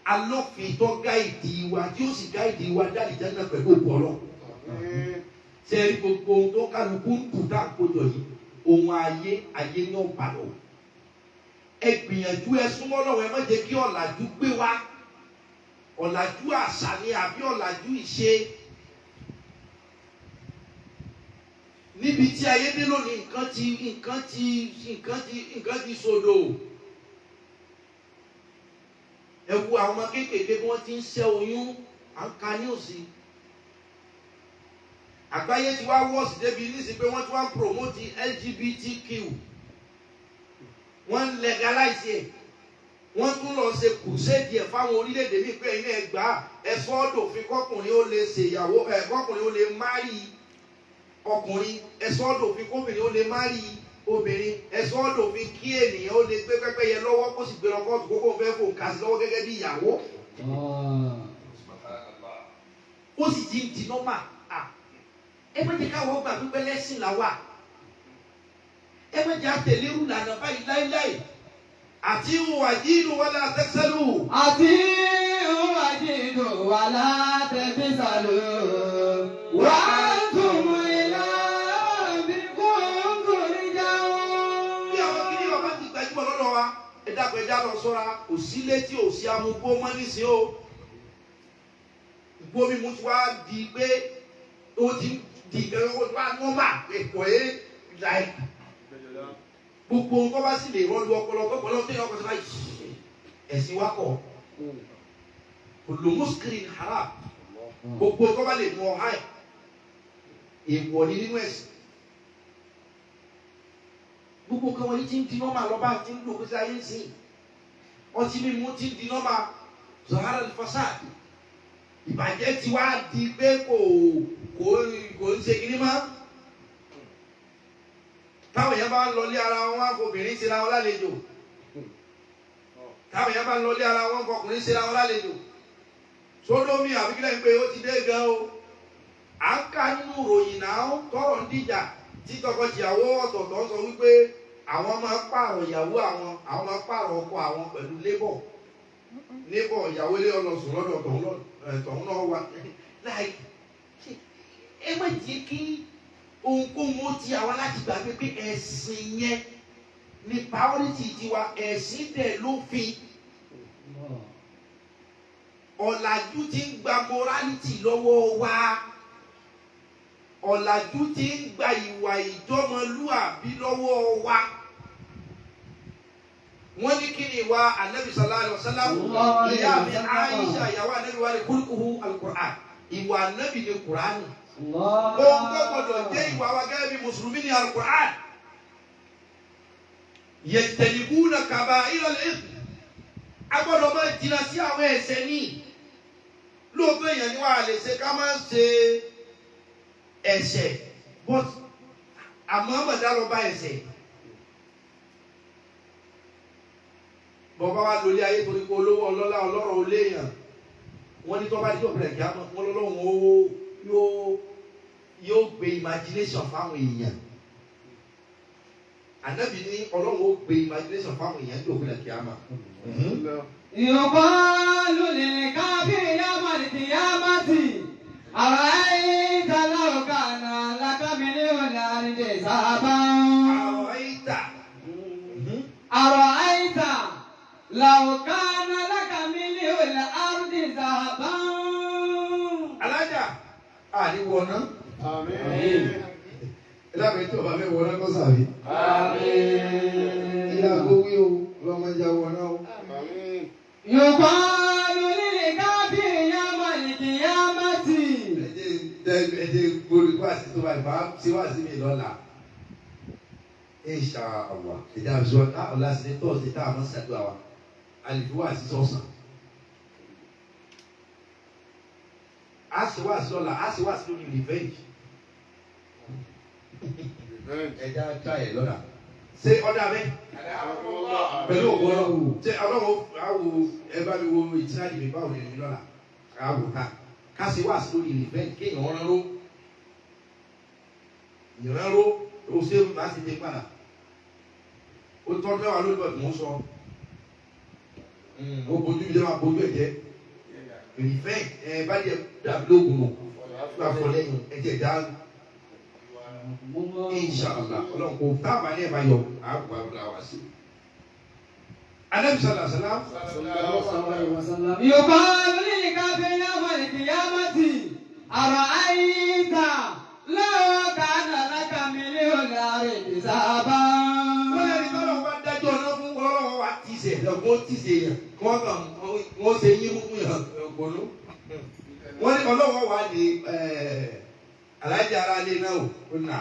alófin tó guide wa tí ó sì guide wa jáde jáde pẹ̀lú òkú Ọlọ́run. Ṣé ẹ rí gbogbo ohun tó kálukú ń kù tá à ń kójọ yìí, ohun ayé ayé ní ọ̀bà lọ. Ẹ gbìyànjú, ẹ súnmọ́ lọ́wọ́, ẹ má jẹ́ kí ọ̀làjú gbé wa. Ọ̀làjú àṣà ni àbí ọ̀làjú ìṣe. Níbi tí ayé dé lónìí, nǹkan ti nǹkan ti nǹkan ti nǹkan ti sodò. Ẹ wo àwọn ọmọ kéékèèké bí wọ́n ti ń ṣẹ́ oyún, à ń ka ní òsì. Àgbáyé ti wá wọ́ọ̀sì débi nísìnyí pé wọ́n ti wá ń promote LGBTQ. Wọ́n ń legalize ẹ̀. Wọ́n tún lọ ṣe crusade ẹ̀ fáwọn orílẹ̀-èdè míì pé ẹ̀yin ẹ̀ gbà ẹ sọ ọ́ dòfin kọkùnrin ó lè ṣèyàwó ẹ̀, kọkùnrin ó lè marry ọkùnrin, ẹ sọ ọ́ dòfin kóbìnrin ó lè marry obìnrin, ẹ sọ ọ́ dòfin kí ènìyàn ó lè gbé pẹ́pẹ́yẹ lọ́wọ́ kó sì gbé lọ kóòtù kókó fẹ́ fò kà sí lọ́wọ́ gẹ́gẹ́ bí ìyàwó. Ó sì ti ń di normal. Ẹ má jẹ́ káwọ́ gbà pípẹ́ lẹ́sìn là wà. Ẹ má jẹ́ àtẹ̀lérú lànà báyìí láíláì. Àti ìwà yìí wọlé àtẹ́sẹ́lù. Àti ìwádìí wà látẹ̀bí sàlù. Wà á tún mú ilá bí kúndùn níjà. Bí àwọn kìnìún bàbá ti gbajúmọ̀ lọ́dọ̀ wa, ẹ dákun, ẹ já lọ sọ́ra, kò sí létí ò sí amúgbó mọ́ nísìnyí o. Igbó mímu ti wá di pé ó ti di ìgbẹ́rẹ́, ó ti wá nọ́mà ẹ̀kọ́ ẹ̀ láì. Gbogbo ohun tó bá sì lè rọ́lu ọpọlọ ọpọlọ tó yẹ ọkọ̀ tó bá yìí ẹ̀sìn wa kọ̀. Olùmùsùkìrì haram. Gbogbo tó bá lè mú ọ háì. Èèwọ̀ ni nínú ẹ̀sìn. Gbogbo nǹkan wọ̀nyí ti ń di normal lọ́ba ti ń lò pé sáyé ń sìn. Ọtí mímu ti ń di normal. Zahara al-fasad. Ìbàjẹ́ ti wá di pé kò ń ṣe kiri mọ́. Táwọn èèyàn bá ń lọlé ara wọn, wá fobìnrin ṣe ra wọn lálejò. Táwọn èèyàn bá ń lọlé ara wọn, fọkùnrin ṣe ra wọn lálejò. Sódómì àbíkílẹ̀ ń pé ó ti dé gan o. À ń kà nínú ìròyìn náà tọrọ ń dìjà tí tọkọtìyàwó ọ̀tọ̀ọ̀tọ̀ sọ wípé àwọn máa ń pààrọ̀ ìyàwó àwọn, àwọn máa ń pààrọ̀ ọkọ àwọn pẹ̀lú labour. Labour ìyàwó ilé ọlọ́sùn lọ́dọ̀ tọ̀hún náà wà. Láì ẹ má jẹ́ kí ohunkóhun ó ti àwa láti gbàgbé pé ẹ̀sìn yẹn ni priority tiwa, ẹ̀sìn dẹ̀ lófin. Ọ̀làjú ti ń gba morality lọ́wọ́ wa. Ọ̀làjú ti ń gba ìwà ìjọmọlúàbí lọ́wọ́ wa. Wọ́n ní kí ni ìwà Anabi sallallahu alaihi wasallam? Ìyá mi Aisha, ìyàwó Anabi wa ni kúlùkùhù al-Qur'an. Ìwà Anabi ni Qur'ani. Ohun tó gbọdọ̀ jẹ́ ìwà wa gẹ́gẹ́ bí Mùsùlùmí ni al-Qur'an. Yajtanibuna kaba'ira al-ithm. A gbọ́dọ̀ máa jìnnà sí àwọn ẹ̀ṣẹ̀ ní. Lóòótọ́ èèyàn ni wàá lè ṣe ká máa ṣe ẹ̀ṣẹ̀, but àmọ́ mọ̀dá lọ bá ẹ̀ṣẹ̀. Bọ́bá wa lólé ayé torí pé olówó ọlọ́lá ọlọ́rọ̀ olé èèyàn. Wọ́n ní tó bá dídò bẹ̀rẹ̀ kí á mọ̀ wọ́n lọ́lọ́run ó yóò gbé imagination fáwọn èèyàn. Ànábì ní Ọlọ́run ó gbé imagination fáwọn èèyàn ní òkúta kí á mọ̀. يقال للكافر يوم القيامة أرأيت لو كان لك ملء الأرض ذهبا. Àrọ̀ ìta. أرأيت لو كان لك ملء الأرض ذهبا. Alájà àríwọ̀ náà. Àmín. Ẹ dábàá tí ọba fẹ́ wọ náà kọ́ sàbí. Àmín. Ìyá kó wí o. Ọlọ́mọ jẹ́ àwọn náà o. Àmín. يقال للكافر يوم القيامة Ẹ jẹ́ gbórí wá sí tó bá ìbá sí wá sí mi lọ́la. Insha Allah. Ìjà àbísọ́ ọ̀la sí ní tọ́sí tá a máa ń ṣàdúrà wa. A lè fi wá sí sọ̀sán. A sì wá sí lọ́la, a sì wá sí lórí revenge. Revenge. Ẹja try ẹ̀ lọ́la. Ṣé ọ̀dà bẹ́ẹ̀? Pẹ̀lú ògbó ọlọ́run. Ṣé ọlọ́run á wo ẹ bá mi wo ìtìlájì mi báwo ni mi lọ́la? Á wò ká. Ká sì wá sí lórí revenge kéèyàn rán ló. Ìrànlọ́ ó ṣe é bá ṣe dé padà. Ó tọ́ mẹ́wàá lórí bọ̀dù mò ń sọ. Ó bojú mi jẹ́ máa bojú ẹ̀ jẹ́. Revenge ẹ bá jẹ dàbí lóògùn nù. Fún àfọlẹ́yìn ẹ̀jẹ̀ dá inshallah ọlọ́run kò táàbà ní ẹ̀ bá yọ àbúrò àbúrò àwà sí. Anabi sallallahu alaihi wasallam يقال للكافر يوم القيامة أرأيت لو كان لك ملء الأرض ذهبا wọ́n lẹ́ni tọ́lọ̀ bá dájọ́ ọ̀nà fún ọlọ́wọ́ wa ti sẹ̀ lọ́gbọ́n ti sẹ̀ yàn kí wọ́n kàn wọ́n ṣe yín fún yàn gbónú. Wọ́n ní ọlọ́wọ́ wa ní alájà ara lé náà ó nà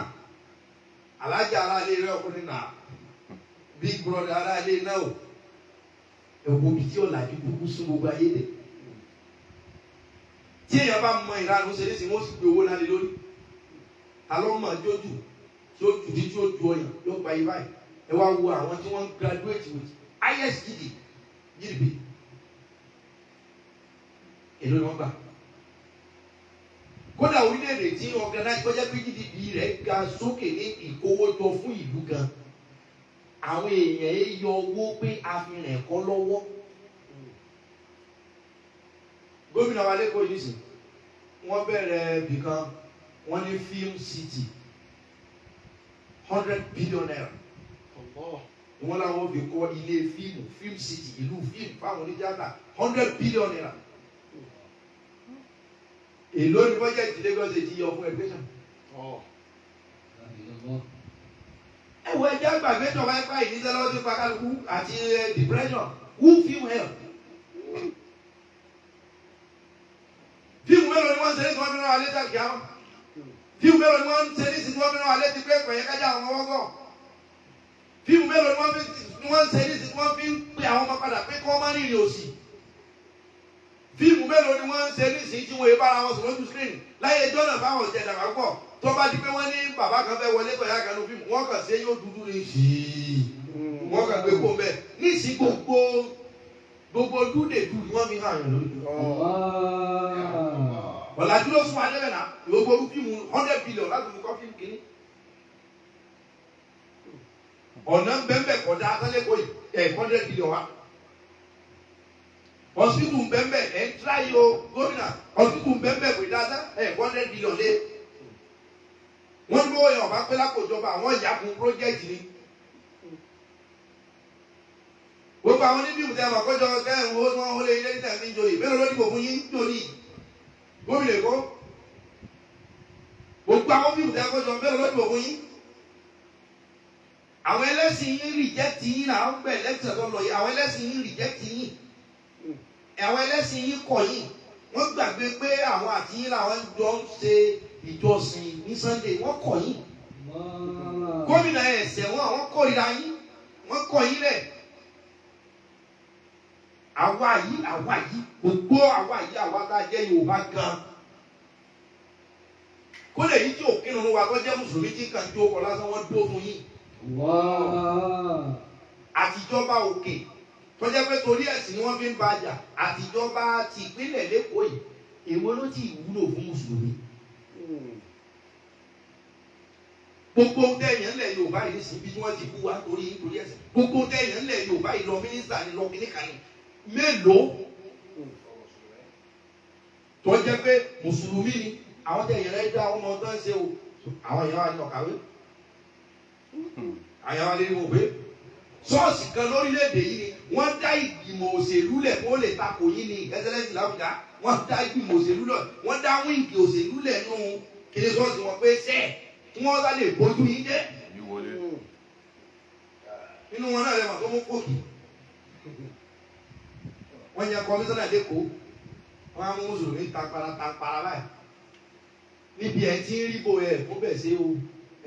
alájà ara lé náà ó nà big brother ara lé náà ó ẹ̀wọ̀n omi tí ọ̀làjú kúkú sún gbogbo ayé dẹ̀. Tí èèyàn bá mọ ìranu ṣe ní sìn wọ́n sì gbé owó lálẹ́ lórí. Ta ló mọ̀ jójú tí ó jù tí ó ju ọyàn yóò gba ibà yìí. Ẹ wá wo àwọn tí wọ́n ń graduate with highest GDP èló ni wọ́n gbà. Kódà orílẹ̀-èdè tí organize kọjá pé GDP rẹ̀ ga sókè ní ìkówójọ fún ìlú gan. Àwọn èèyàn yẹn yọ owó pé a fi rìn ẹ̀kọ́ lọ́wọ́. Gómìnà wa lẹ́kọ̀ọ́ yìí nìsín, wọ́n bẹ̀rẹ̀ bìkan, wọ́n ní film city ₦100 billion wọ́n làwọn fi kọ́ ilé fíìmù film city ìlú fíìmù fáwọn oníjàmbá ₦100 billion. Èló ni bọ́jẹ̀tì Lagos State yọ fún education? Ẹ wo ẹjẹ́ àgbàgbé tó bá pa ìníṣẹ́ lọ́wọ́ tó pa kálukú àti depression who film help? Fíìmù mélòó ni wọ́n ń ṣe ní tí wọ́n fi rán wa létí àkíyàmọ́? Fíìmù mélòó ni wọ́n ń ṣe ní tí wọ́n fi rán wa létí pé kọ̀yẹ́ kájà àwọn ọwọ́ gọ̀? Fíìmù mélòó ni wọ́n ń ṣe ní tí wọ́n fi ń pe àwọn ọmọ padà pé kí wọ́n má rìnrìn òsì? Fíìmù mélòó ni wọ́n ń ṣe nísìnyí tí wọ́n yé bára wọn sùn lójú screen láyé ẹjọ́ náà báwọn jẹ dàgbà pọ̀ tó bá di pé wọ́n ní bàbá kan fẹ́ wọlé tọ̀yà kan ní fíìmù wọ́n kàn ṣe yóò dúdú ní ṣìí wọ́n kàn gbé kó bẹ́ẹ̀ nísìnyí gbogbo gbogbo dúdèdú ni wọ́n fi hàn yàn lójú. Ọ̀làjú ló sún adébẹ̀ náà gbogbo orú fíìmù 100 billion láti fi kọ́ fíìmù kìíní. Ọ̀nà bẹ́ẹ̀ kọjá atálẹ́kọ̀ọ́ yìí ẹ̀ 100 billion wa. Hospital bẹ́ẹ̀ ẹ̀ ń tíráyé o gómìnà hospital bẹ́ẹ̀ kò dáadáa ẹ̀ 100 billion lé. Wọ́n ní bóyá ọ̀bá pé lápòjọba àwọn ìyàkùn project ni. Gbogbo àwọn oníbíyùn tẹ́ ẹ mọ̀ kọjọ kẹ́hìn owó tí wọ́n wọlé ilé tẹ̀ fi ń joyè mélòó ló dìbò fún yín jòní gómìnà Èkó. Gbogbo àwọn fíìmù tẹ́ ẹ kọjọ mélòó ló dìbò fún yín. Àwọn ẹlẹ́sìn yín reject yín náà ń gbẹ̀ lẹ́tẹ̀ tó lọ yìí àwọn ẹlẹ́sìn yín reject yín. Àwọn ẹlẹ́sìn yín kọ̀ yín. Wọ́n gbàgbé pé àwọn àti yín làwọn jọ ń ṣe ìjọsìn ní Sunday wọ́n kọ̀ yín. Gómìnà ẹ̀sẹ̀ wọn àwọn kórìíra yín wọ́n kọ̀ yín lẹ̀. Àwa yìí àwa yìí gbogbo àwa yìí àwa tá a jẹ́ Yorùbá gan. Kó lè yí tí òkínú wa tó jẹ́ mùsùlùmí tí kàn jó kọ lásán wọ́n dúró fún yín. Àtijọba òkè tó jẹ́ pé torí ẹ̀sìn ni wọ́n fi ń ba jà àtijọba ti ìpínlẹ̀ lẹ́kọ̀ọ́ yìí èwo ló ti wúlò fún mùsùlùmí? Gbogbo tẹ̀yàn ńlẹ̀ Yorùbá yìí sí bí wọ́n ti bú wa torí nítorí ẹ̀sìn gbogbo tẹ̀yàn ńlẹ̀ Yorùbá yìí lọ mínísítà ni lọ kíníkà ni mélòó tó jẹ́ pé mùsùlùmí ni àwọn tẹ̀yàn rẹ̀ dá ọmọ tó ń ṣe o àwọn èèyàn wa ní ọ̀kàwé àwọn èèyàn wa lè rí wọn pé ṣọ́ọ̀ṣì kan lórílẹ̀‐èdè yìí ni wọ́n dá ìgbìmọ̀ òṣèlú lẹ̀ kó lè takò yín ní ẹsẹ̀lẹ́sì l'Ábùjá wọ́n dá ìgbìmọ̀ òṣèlú lẹ̀ wọ́n dá wíǹgì òṣèlú lẹ̀ nù kí ṣọ́ọ̀ṣì wọn pé sẹ́ẹ̀ kí wọ́n sá lè bójú yín jẹ́. Inú wọn náà lè mà tó mú kóòtù. Wọ́n yan kọmíṣánná lẹ́kọ̀ọ́. Wọ́n á mú mùsùlùmí tapara tapara báyìí. Níbi ẹ̀ tí ń rí bo ẹ̀ fún bẹ̀ ṣe o.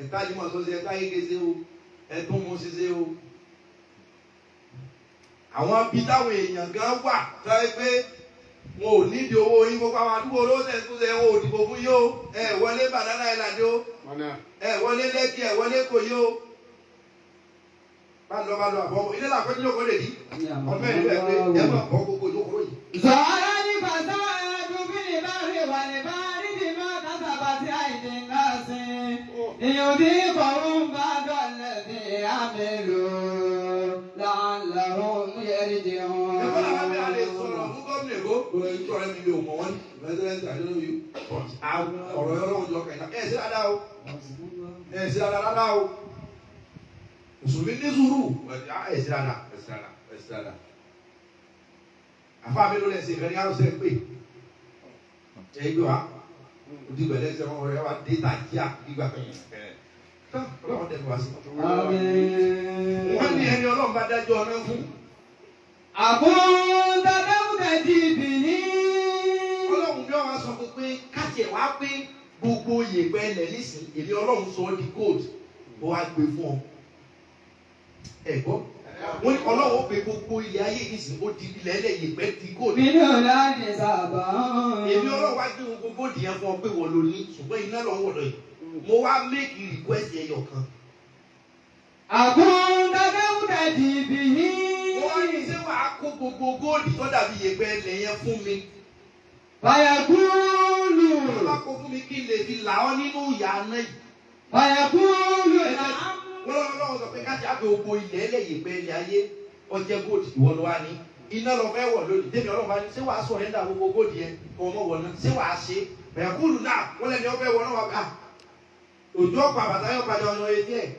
Ẹ̀ta ni mo sọ ṣe ẹ̀ta yége ṣe o. Ẹ̀tún mo ṣe ṣe o. Àwọn bí táwọn èèyàn gan wà tó yẹ pé wọn ò nídìí owó yín gbogbo àwọn àdúgbò olówó tẹ̀ ń tún ṣe wọn ò dìbò fún yín o. Ẹ wọlé Banana Island o. Ẹ wọlé Lẹ́kì, ẹ wọlé Ìkòyí o. Bá lọ bá lọ àbọ̀ ilé làkọ́jú lóko lè di. Ọmọ ìlú ẹ̀ pé ẹ máa bọ́ gbogbo ìjókòó yìí. ظهر الفساد في البر والبحر بما كسبت أيدي الناس ليذيقهم بعض الذي عملوا لعلهم يرجعون. Ẹ̀fọ́ làwọn bí a lè sọ̀rọ̀ fún gómìnà Èkó. Ìjọ rẹ̀ mi ò mọ̀ wọ́n ní. President, I don't know you. But ọ̀rọ̀ Ọlọ́run jọ kẹ̀yìn. Ẹ ṣe dáadáa o. Ẹ ṣe dáadáa o. Mùsùlùmí ní sùúrù. Ẹ ṣe dáadáa. Ẹ ṣe dáadáa. Ẹ ṣe dáadáa. Àfáà mi ló lẹ̀ ṣe ìkànnì àrùn sẹ́ pé. Ẹ gbé wa. Ojúgbẹ̀lẹ̀ ṣe wọn rẹ̀ wá dé tàjíà gbígbà. Ọlọ́run dẹ̀ wá sí. آمين. Wọ́n ní ẹni Ọlọ́run bá dájọ́ ọ̀nà fún. أكنت تقتدي به. Ọlọ́run bí wọ́n wá sọ fún pé káàtì ẹ̀ wá pé gbogbo yèèpẹ̀ ẹlẹ̀ nísìn èmi Ọlọ́run sọ ọ́ di gold ó wá gbé fún ọ. Ẹ gbọ́, wọ́n ní Ọlọ́run ó gbé gbogbo ilẹ̀ ayé nísìn ó di ilẹ̀ ẹlẹ̀ yèèpẹ̀ di gold. من الأرض سبعا. Èmi Ọlọ́run wá gbé gbogbo gold yẹn fún ọ pé wọ́n ló ní ṣùgbọ́n iná lọ́wọ́ wọ̀ lọ yìí. Mo wá make request ẹyọ kan. أكنت تقتدي به. Mo wá ní ṣé wàá kó gbogbo gold tó dàbí yèèpẹ̀ ẹlẹ̀ yẹn fún mi. فيقول Wọ́n bá kó fún mi kí n lè fi là ọ́ nínú ìyà náà yìí. فيقول نعم. Wọ́n lọ́wọ́ lọ́wọ́ sọ pé káṣí àgbẹ̀ gbogbo ilẹ̀ ẹlẹ́yìí pé ilẹ̀ ayé ọjẹ́ gold ìwọ ló wá ní iná lọ fẹ́ wọ̀ lónìí tèmi Ọlọ́run bá ní ṣé wàá sọ̀rẹ́ndà gbogbo gold yẹn kọ́ ọmọ wọ̀ náà ṣé wàá ṣe bẹ̀rẹ̀ náà wọ́n lẹ́ni ọfẹ́ wọ̀ náà wà bá òjò ọ̀pọ̀ àbàtà yóò padà ọ̀nà etí ẹ̀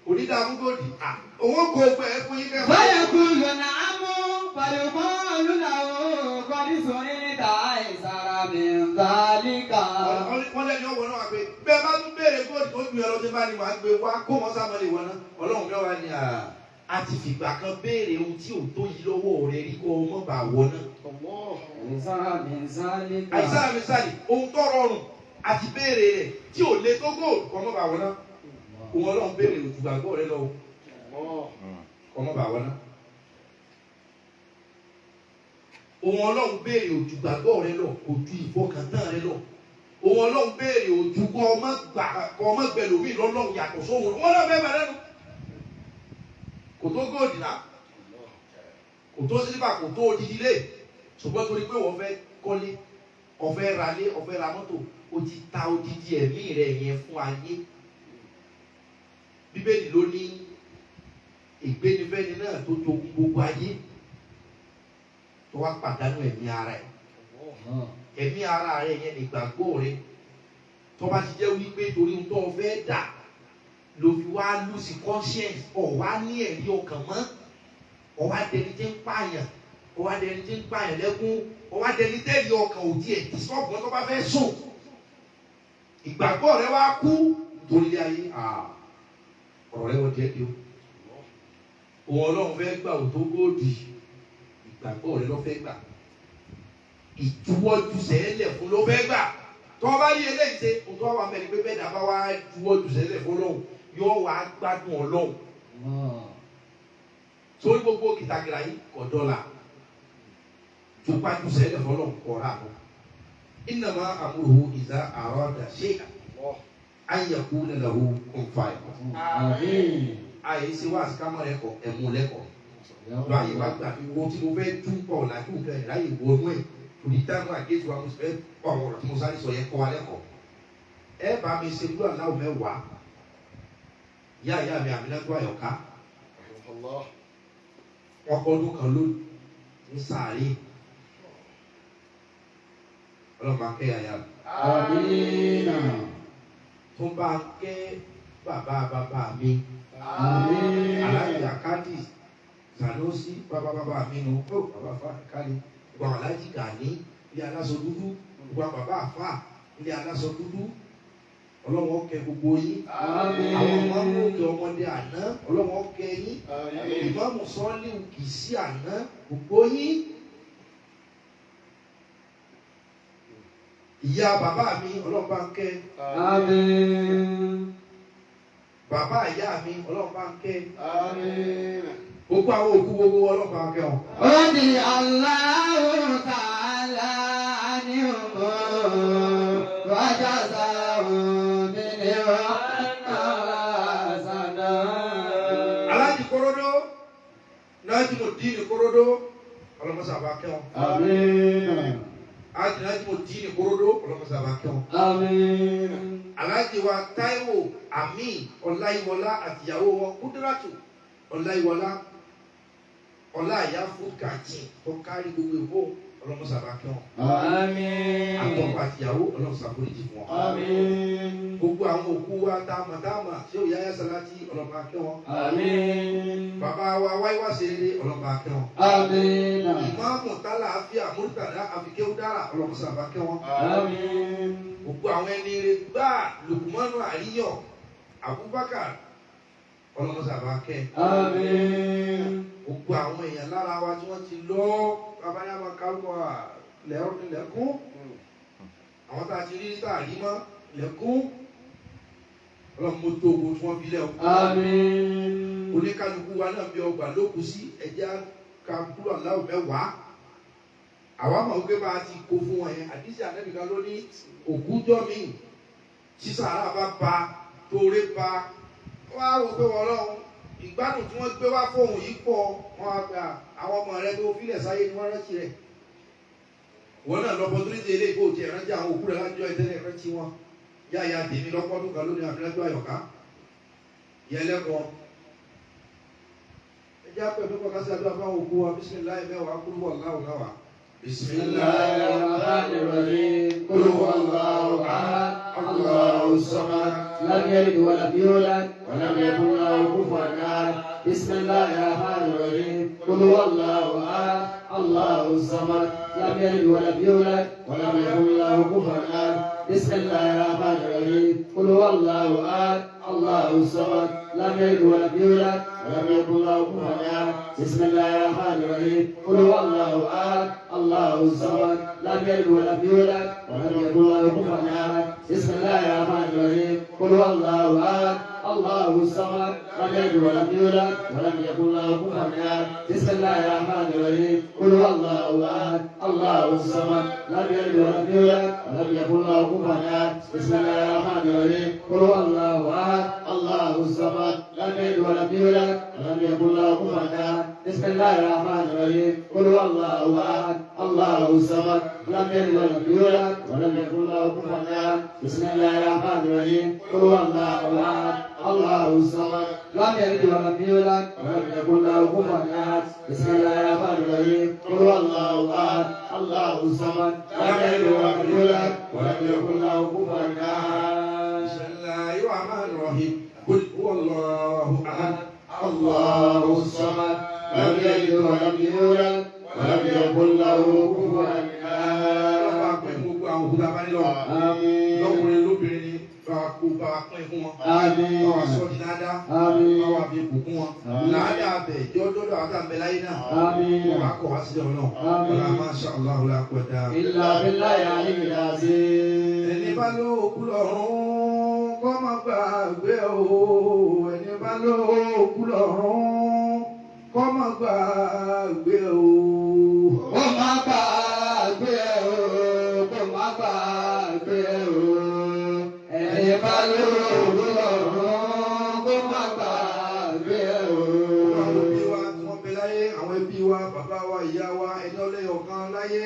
onídàámú gold à owó kò gbẹ fún yín kẹfà. فيقول نعم فيقال له قد سئلت أيسر من ذلك. Wọ́n lẹ́ni ọwọ́ náà wà pé bẹ́ẹ̀ bá tún béèrè gold tó ju ẹlọ́dún bá ní wàá gbé wá kó wọn sábà lè wọ̀ náà Ọlọ́run náà wà ní à ti fìgbà kan béèrè ohun tí ò tó yí lọ́wọ́ rẹ rí kó o mọ̀ bá wọ̀ náà. أيسر من ذلك. Àìsàn mi sáyì ohun tó rọrùn àti béèrè rẹ̀ tí ò le tó gold kọ́ mọ́ bá wọn náà. Òun Ọlọ́run béèrè òtùgbàgbọ́ rẹ lọ kọ́ mọ́ bá wọn náà. Òun Ọlọ́run béèrè òtùgbàgbọ́ rẹ lọ kò ju ìfọkàntán rẹ lọ. Òun Ọlọ́run béèrè òtù kọ́ ọmọ gbà kọ́ ọmọ gbẹlòmí lọ́lọ́run yàtọ̀ sóhun. Wọ́n náà bẹ́ẹ̀ bẹ̀rẹ̀ nu. Kò tó gold náà, kò tó sílífà, kò tó odidi lé. Ṣùgbọ́n torí pé wọ́n fẹ́ kọ́lé, ọ̀fẹ́ ralé, ọ̀fẹ́ ra mọ́tò, o ti ta odidi ẹ̀mí rẹ̀ yẹn fún ayé. Bíbélì ló ní ìgbénifẹ́ni náà tó jogún gbogbo ayé tó wá pàdánù ẹ̀mí ara ẹ̀. Ẹ̀mí ara rẹ̀ yẹn nígbàgbọ́ rẹ̀. Tó bá ti jẹ́ wípé torí ohun tó o fẹ́ dà ló fi wá lose conscience, ọ̀ wá ní ẹ̀rí ọkàn mọ́, ọ̀ wá dẹni tí ń pààyàn, ọ̀ wá dẹni tí ń pààyàn lẹ́kún, ọ̀ wá dẹni tẹ́lẹ̀ ọkàn òdì ẹ̀ tí sọ́ọ̀bù tó bá fẹ́ sùn. Ìgbàgbọ́ rẹ wá kú torí ilé ayé. Ọ̀rọ̀ rẹ wọ́n díẹ̀ di o. Òun Ọlọ́run fẹ́ gbà ò tó góòdì, ìgbàgbọ́ rẹ ló fẹ́ gbà. Ìjuwọ́jú sẹ́lẹ̀ fún ló fẹ́ gbà. Tó o bá rí eléyìí ṣe, o tó wà mẹ́rin pé bẹ́ẹ̀ dábàá wá juwọ́jú sẹ́lẹ̀ fún Ọlọ́run, yóò wá gbádùn Ọlọ́run. Sórí gbogbo kìtàkìrà yìí kò dọ́là. Jupájú sẹ́lẹ̀ fún Ọlọ́run kọ̀ ra àbọ̀. Innama amruhu iza arada shay'an an yakuna lahu kun fayakun. Àmín. Àyè ṣe wá àsìkámọ́ rẹ kọ ẹ̀mú lẹ́kọ̀ọ́. Lọ àyè wá gbà fi wo tí mo fẹ́ tú pọ̀ làjú nǹkan ẹ̀ láyè wọnú ẹ̀. Torí táwọn àgéjù wa mo sì fẹ́ kọ́ àwọn ọ̀rọ̀ tí mo sáré sọ yẹn kọ́ wa lẹ́kọ̀ọ́. Ẹ bá mi ṣe gbúdọ̀ aláwọ̀ mẹ́wàá. Ìyá ìyá mi Àmínátù Àyọ̀ká. Wọ́n kọ́ ọdún kan lónìí ní sàárè. Ọlọ́run máa kẹ́ àyà mi. Àmín. Tó bá kẹ́ bàbá bàbá mi. Àmín. Aláàjì Àkádì Sanusi bàbá bàbá mi nù ó bàbá fa kárí gbogbo àwọn aláàjì Gani ilé aláṣọ dúdú gbogbo àwọn bàbá àfà ilé aláṣọ dúdú. Ọlọ́run ó kẹ́ gbogbo yín. Àwọn ọmọ òkè ọmọdé àná Ọlọ́run ó kẹ́ yín. Ìmáàmù Sọ́ọ́líù Kìsí àná gbogbo yín. Ìyá bàbá mi Ọlọ́run bá ń kẹ́. Àmín. Bàbá ìyá mi Ọlọ́run bá ń kẹ́. Àmín. Gbogbo àwọn òkú gbogbo Ọlọ́run bá ń kẹ́ wọn. Radi Allahu ta'ala anhum wa jazahum bil hasana. Aláàjì Kóródó, Nájìmùdíìnì Kóródó, ọlọ́mọsà bá kẹ́ wọn. Àmín. Aláàjì Nájìmùdíìnì Kóródó, ọlọ́mọsà bá kẹ́ wọn. Àmín. Aláàjì wa Táíwò Àmín Ọláyíwọlá àtìyàwó wọn Kúdírátù Ọláyíwọlá Ọláìyá food canteen tó kárí gbogbo Èkó, ọlọ́mọsà bá kẹ́ wọn. Àmín. Àtọkọ àtìyàwó ọlọ́mọsà foríjì fún wọn. Àmín. Gbogbo àwọn òkú wa táàmà táàmà ṣé òyà yá sàlátì ọlọ́mọba kẹ́ wọn. Àmín. Bàbá wa wáyé wá ṣe rere ọlọ́mọba kẹ́ wọn. Àmín. Ìmáàmù Tálàáfíà Murtala Àfikẹ́wúdára ọlọ́mọsà bá kẹ́ wọn. Àmín. Gbogbo àwọn ẹni rere gbáà Lukumanu Àríyọ̀ Abubakar ọlọ́mọsà bá kẹ́. Àmín. Gbogbo àwọn èèyàn lára wa tí wọ́n ti lọ bàbá yá máa kárúkọ lẹ́kún. Àwọn tá a ti rí tá a rí mọ́ lẹ́kún. Ọlọ́mọ tó ogun tí wọ́n fi lẹ́ o. Àmín. Oníkálukú wa náà bí ọgbà lókun sí ẹjẹ́ ká kúrò aláwọ̀ mẹ́wàá. Àwa mọ̀ wípé bá a ti kó fún wọn yẹn, àdísì ànábì kan ló ní ògúnjọ́ mi tí sàrà bá ba tóore ba wọ́n á wò pé wọ́n lọ́hùn ìgbádùn tí wọ́n gbé wá fóun yìí pọ̀ wọ́n á gba àwọn ọmọ rẹ tó filẹ̀ sáyé ni wọ́n rántí rẹ̀. Wọ́n náà lọ opportunity eléyìí kó o tiẹ̀ rántí àwọn òkú rẹ̀ lájọ́ ìtẹ́lẹ̀ rántí wọn. Yáya tèmi lọ́pọ́dún kan lónìí àmì lájọ́ àyọ̀ká. Yẹlẹ́kọ̀ọ́ ẹjẹ́ apẹ̀ fún kọ́kásí àdúrà fáwọn òkú wa bísímìláì mẹ́wàá kúrú wọ̀ láwù náwà. بسم الله الرحمن الرحيم قل هو الله احد الله الصمد لم يلد ولم يولد ولم يكن له كفوا احد بسم الله الرحمن الرحيم قل هو الله احد الله الصمد لم يلد ولم يولد ولم يكن له كفوا احد بسم الله الرحمن الرحيم قل هو الله احد الله الصمد لم يلد ولم يولد ولم يكن له كفوا احد بسم الله الرحمن الرحيم قل هو الله احد الله الصمد لم يلد ولم يولد ولم يكن له كفوا احد بسم الله الرحمن الرحيم قل هو الله احد الله الصمد لم يلد ولم يولد ولم يكن له كفوا احد بسم الله الرحمن الرحيم قل هو الله احد الله الصمد لم يلد ولم يولد ولم يكن له كفوا احد بسم الله الرحمن الرحيم قل هو الله احد الله الصمد لم يلد ولم يولد ولم يكن له كفوا احد بسم الله الرحمن الرحيم قل هو الله احد الله الصمد لم يلد ولم يولد ولم يكن له كفوا احد بسم الله الرحمن الرحيم قل هو الله احد الله الصمد لم يلد ولم يولد ولم يكن له كفوا احد بسم الله الرحمن الرحيم قل هو الله احد الله الصمد لم يلد ولم يولد ولم يكن له كفوا احد بسم الله الرحمن الرحيم قل هو الله أحد الله الصمد لم يلد ولم يولد ولم يكن له كفوا Ọlọ́run bá احد pín gbogbo àwọn òkúta bá nílọ. آمين Lọ́kùnrin lóbìnrin ni bá wa kó bá wa pín fún wọn. آمين Bá wa sọ di dáadáa. آمين Bá wa fi bùkún wọn. Àmín. Làádá abẹ ìjọ dọ́dọ̀ àwọn àtàǹbẹ̀ láyé náà. آمين Wọ́n bá kọ̀ wá sílẹ̀ ọ̀nà. Àmín. Wọ́n á máa ṣe Allahu la quwwata. إلا بالله العلي العظيم Ẹni bá lóòkú lọ́rùn kó má gbàgbé o. Ẹni bá lóòkú lọ́rùn kó má gbàgbé o. Kó má gbàgbé o, kó má gbàgbé o. Ẹni bá lóru lọ́rùn, kó má gbàgbé o. Àwọn òbí wa tí wọ́n bẹ láyé, àwọn ẹbí wa, bàbá wa, ìyá wa, ẹni ọlẹ́yọ̀ kan láyé,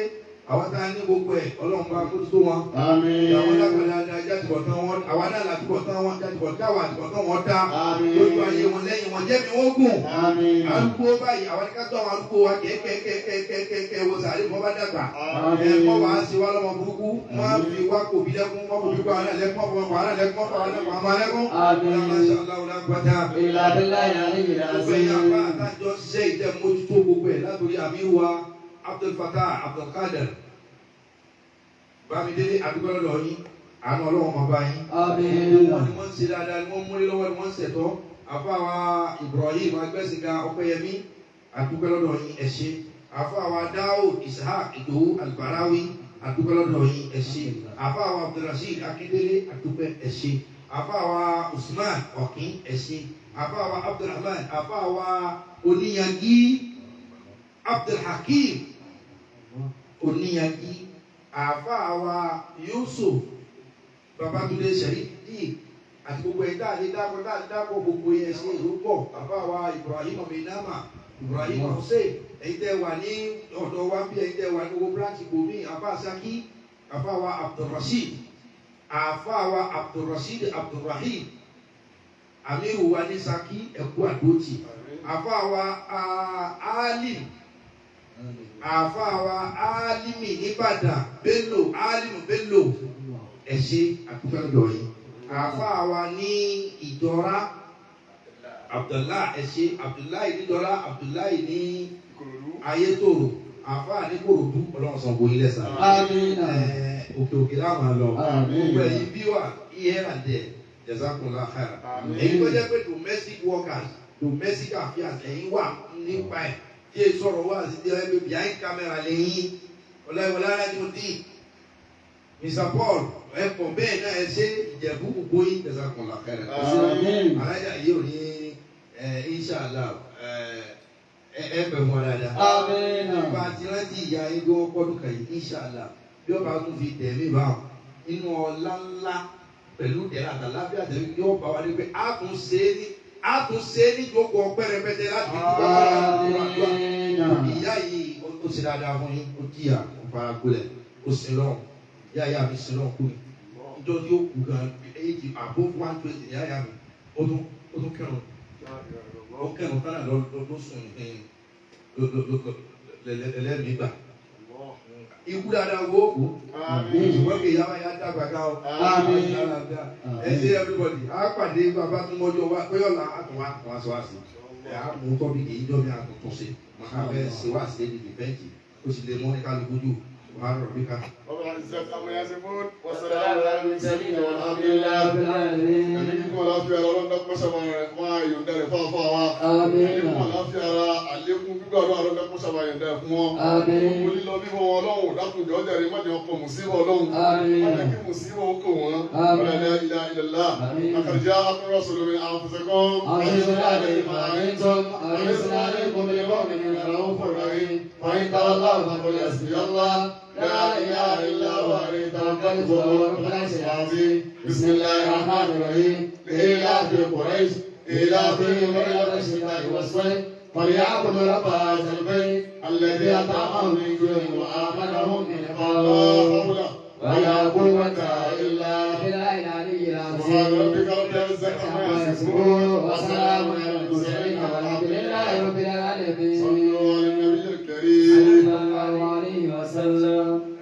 àwọn tá a ní gbogbo ẹ̀, Ọlọ́run bá kó tó wọn. Ìyàwó آمين lágbàdá dáadáa jáde tán wọn, àwa náà làtúbọ̀ tán wọn, jáde bọ̀ táwa àtúbọ̀ tán wọn dá. Àmín. Lójú ayé wọn lẹ́yìn wọn jẹ́ mi wọ́n gùn. آمين Arúgbó báyìí, àwọn ní ká tó àwọn arúgbó wa kẹ́kẹ́kẹ́kẹ́kẹ́ wo sàárè wọn bá dàgbà. Àmín. Ẹ mọ́ wàá sí wa lọ́mọ burúkú, má fi wá kò bí lẹ́kún, má kò bí kó àwọn náà lẹ́kún, má fọwọ́ àwọn náà lẹ́kún, má fọwọ́ àwọn náà lẹ́kún. Àmín. Masha Allah, la quwwata. إلا بالله العلي Gbogbo ẹ̀yin àbá العظيم àtàjọ ṣiṣẹ́ ìtẹ́ mójútó gbogbo ẹ̀ látòrí àmírù wa Abdul Fattah Abdulkader Bámidélé àdúgbò lọ́dọ̀ yín, àánú Ọlọ́run máa bá yín. آمين Wọ́n ni wọ́n ń ṣe dáadáa ni wọ́n múlé lọ́wọ́ ni wọ́n ń ṣẹ̀tọ́. Àfa wa Ibrahim Agbẹ́sìnga Ọpẹ́yẹmí àdúgbò lọ́dọ̀ yín ẹ ṣé. Àfa wa Daoud Ishaq Ìdòwú Albarawi, àdúpẹ́ lọ́dọ̀ yín, ẹ ṣé. Àfa wa Abdulrasheed Akindele, àdúpẹ́, ẹ ṣé. Àfa wa Usman Ọ̀kín, ẹ ṣé. Àfa wa Abdulrahman, àfa wa Oníyanjí Abdulhakeem Oníyanjí, àfa wa Yusuf Babatunde Sharifdeen àti gbogbo ẹ̀ dáadé dákọ̀ dáadé dákọ̀, gbogbo yẹn ṣe ìlú pọ̀. Bàbá wa Ibrahim Minama, Ibrahim Hussein, ẹ̀yin tẹ́ wà ní ọ̀dọ̀ wa bí, ẹ̀yin tẹ́ wà ní gbogbo branch gbòmí, àfa Saki, àfa wa Abdulrasheed, àfa wa Abdulrasheed Abdulrahim, amiru wa ní Saki, ẹ̀kú àdótì. Àfa wa Alim, àfa wa Alimi nìbàdàn, Bello Alimu Bello, ẹ ṣé, àdúpẹ́ lọ́dọ̀ yìí. Àáfàá wa ní Ìjọra, Abdullahi, ẹ ṣé. Abdullahi níjọra, Abdullahi ní Ayétòrò, àáfàá ní Kòròdú, Ọlọ́run san gbòyìn lẹ́sàn. Àmín. Òkè òkè láwọn lọ. Àmín. Gbogbo ẹ̀yin bí wà here and there, jazakumullah khairan. Èyí tó jẹ́ pé domestic workers, domestic affairs, ẹ̀yin wà nípa ẹ̀ tí èyí sọ̀rọ̀ wá sí ti ẹ̀ behind camera lẹ́yìn ọ̀làwọ̀lá alájọ́dín Mr Paul, ẹ pọ̀ bẹ́ẹ̀ náà, ẹ ṣe. Ìjẹ̀bú, gbogbo yín, jazakumullah khairan. Àmín. Alájà yìí ò ní ẹ, inshallah, ẹ ẹ bẹ̀ fún wa dáadáa. Àmín. Bá a ti rántí ìyá yín bí wọ́n pọ́dún kàn yìí, inshallah, bí wọ́n bá tún fi tẹ̀mí bá wọn nínú ọlá ńlá pẹ̀lú ìdẹ̀ra àtàláfíà tẹ̀mí yóò bá wa dé pé a tún ṣe é ní ìjókòó ọpẹ́ rẹpẹtẹ láti fi dúpẹ́ fún àdúrà. Àmín. Ìyá yìí ó ṣe dáadáa fún yín, ó jìyà, ó fara gbolẹ̀, ó sin lọ́hùn. Ìyá ìyá mi sin lọ́hùn kú ni. Ìjọ tí ó kú gan, èyí above 120, ìyá ìyá mi ó tún kẹrùn, ó kẹrùn tánà lọ ló sùn lẹ́lẹ́mìí gbà. Ikú dáadáa wo kú, ṣùgbọ́n kì í yára yá dàgbà ká o. Àmín. Ẹ ṣe everybody, á pàdé bàbá tó mọ́jọ́ wa pé ọ̀la àtúnwá àtúnwá sọ wá sí ẹ, á mú tọ́bìkì yìí jọ́ mi àtúntún ṣe màá fẹ́ ṣe wá sí ẹni dìfẹ́ǹtì ó sì lè mọ́ ní kálukú jù wàhálà rọ̀ bí ká. رب العزة عما يصفون وسلام على المرسلين والحمد لله. رب العالمين. Ẹni kíkún àlàáfíà ara, Ọlọ́run dákun sábà máa yọ̀ǹda rẹ̀ fún àfáà wa. Àmín. Àlékún àlàáfíà ara, àlékún gbígbàdúrà, Ọlọ́run dákun sábà yọ̀ǹda rẹ̀ fún wọn. Àmín. Gbogbo lílọ bíbọ̀ wọn, Ọlọ́run dákun jọ̀ọ́ jàre, má jẹ́ ọkọ̀ mùsíbà, Ọlọ́run. Àmín. Má jẹ́ kí mùsíbà ó kò wọ́n. Àmín. La ilaha illallah. Àmín. لقد جاءكم رسول من أنفسكم عزيز عليه ما عنتم، حريص عليكم بالمؤمنين رؤوف رحيم، فإن تولوا فقل حسبي الله لا إله إلا هو عليه توكلت وهو رب العرش العظيم. بسم الله الرحمن الرحيم. لإيلاف قريش إيلافهم رحلة الشتاء والصيف، فليعبدوا رب هذا البيت الذي أطعمهم من جوع وآمنهم من لا خوف. حول ولا قوة إلا بالله العلي سبحان العظيم. ربك رب العزة عما يصفون وسلام على المرسلين والحمد لله رب العالمين. صلوا على النبي الكريم. صلى الله عليه وسلم.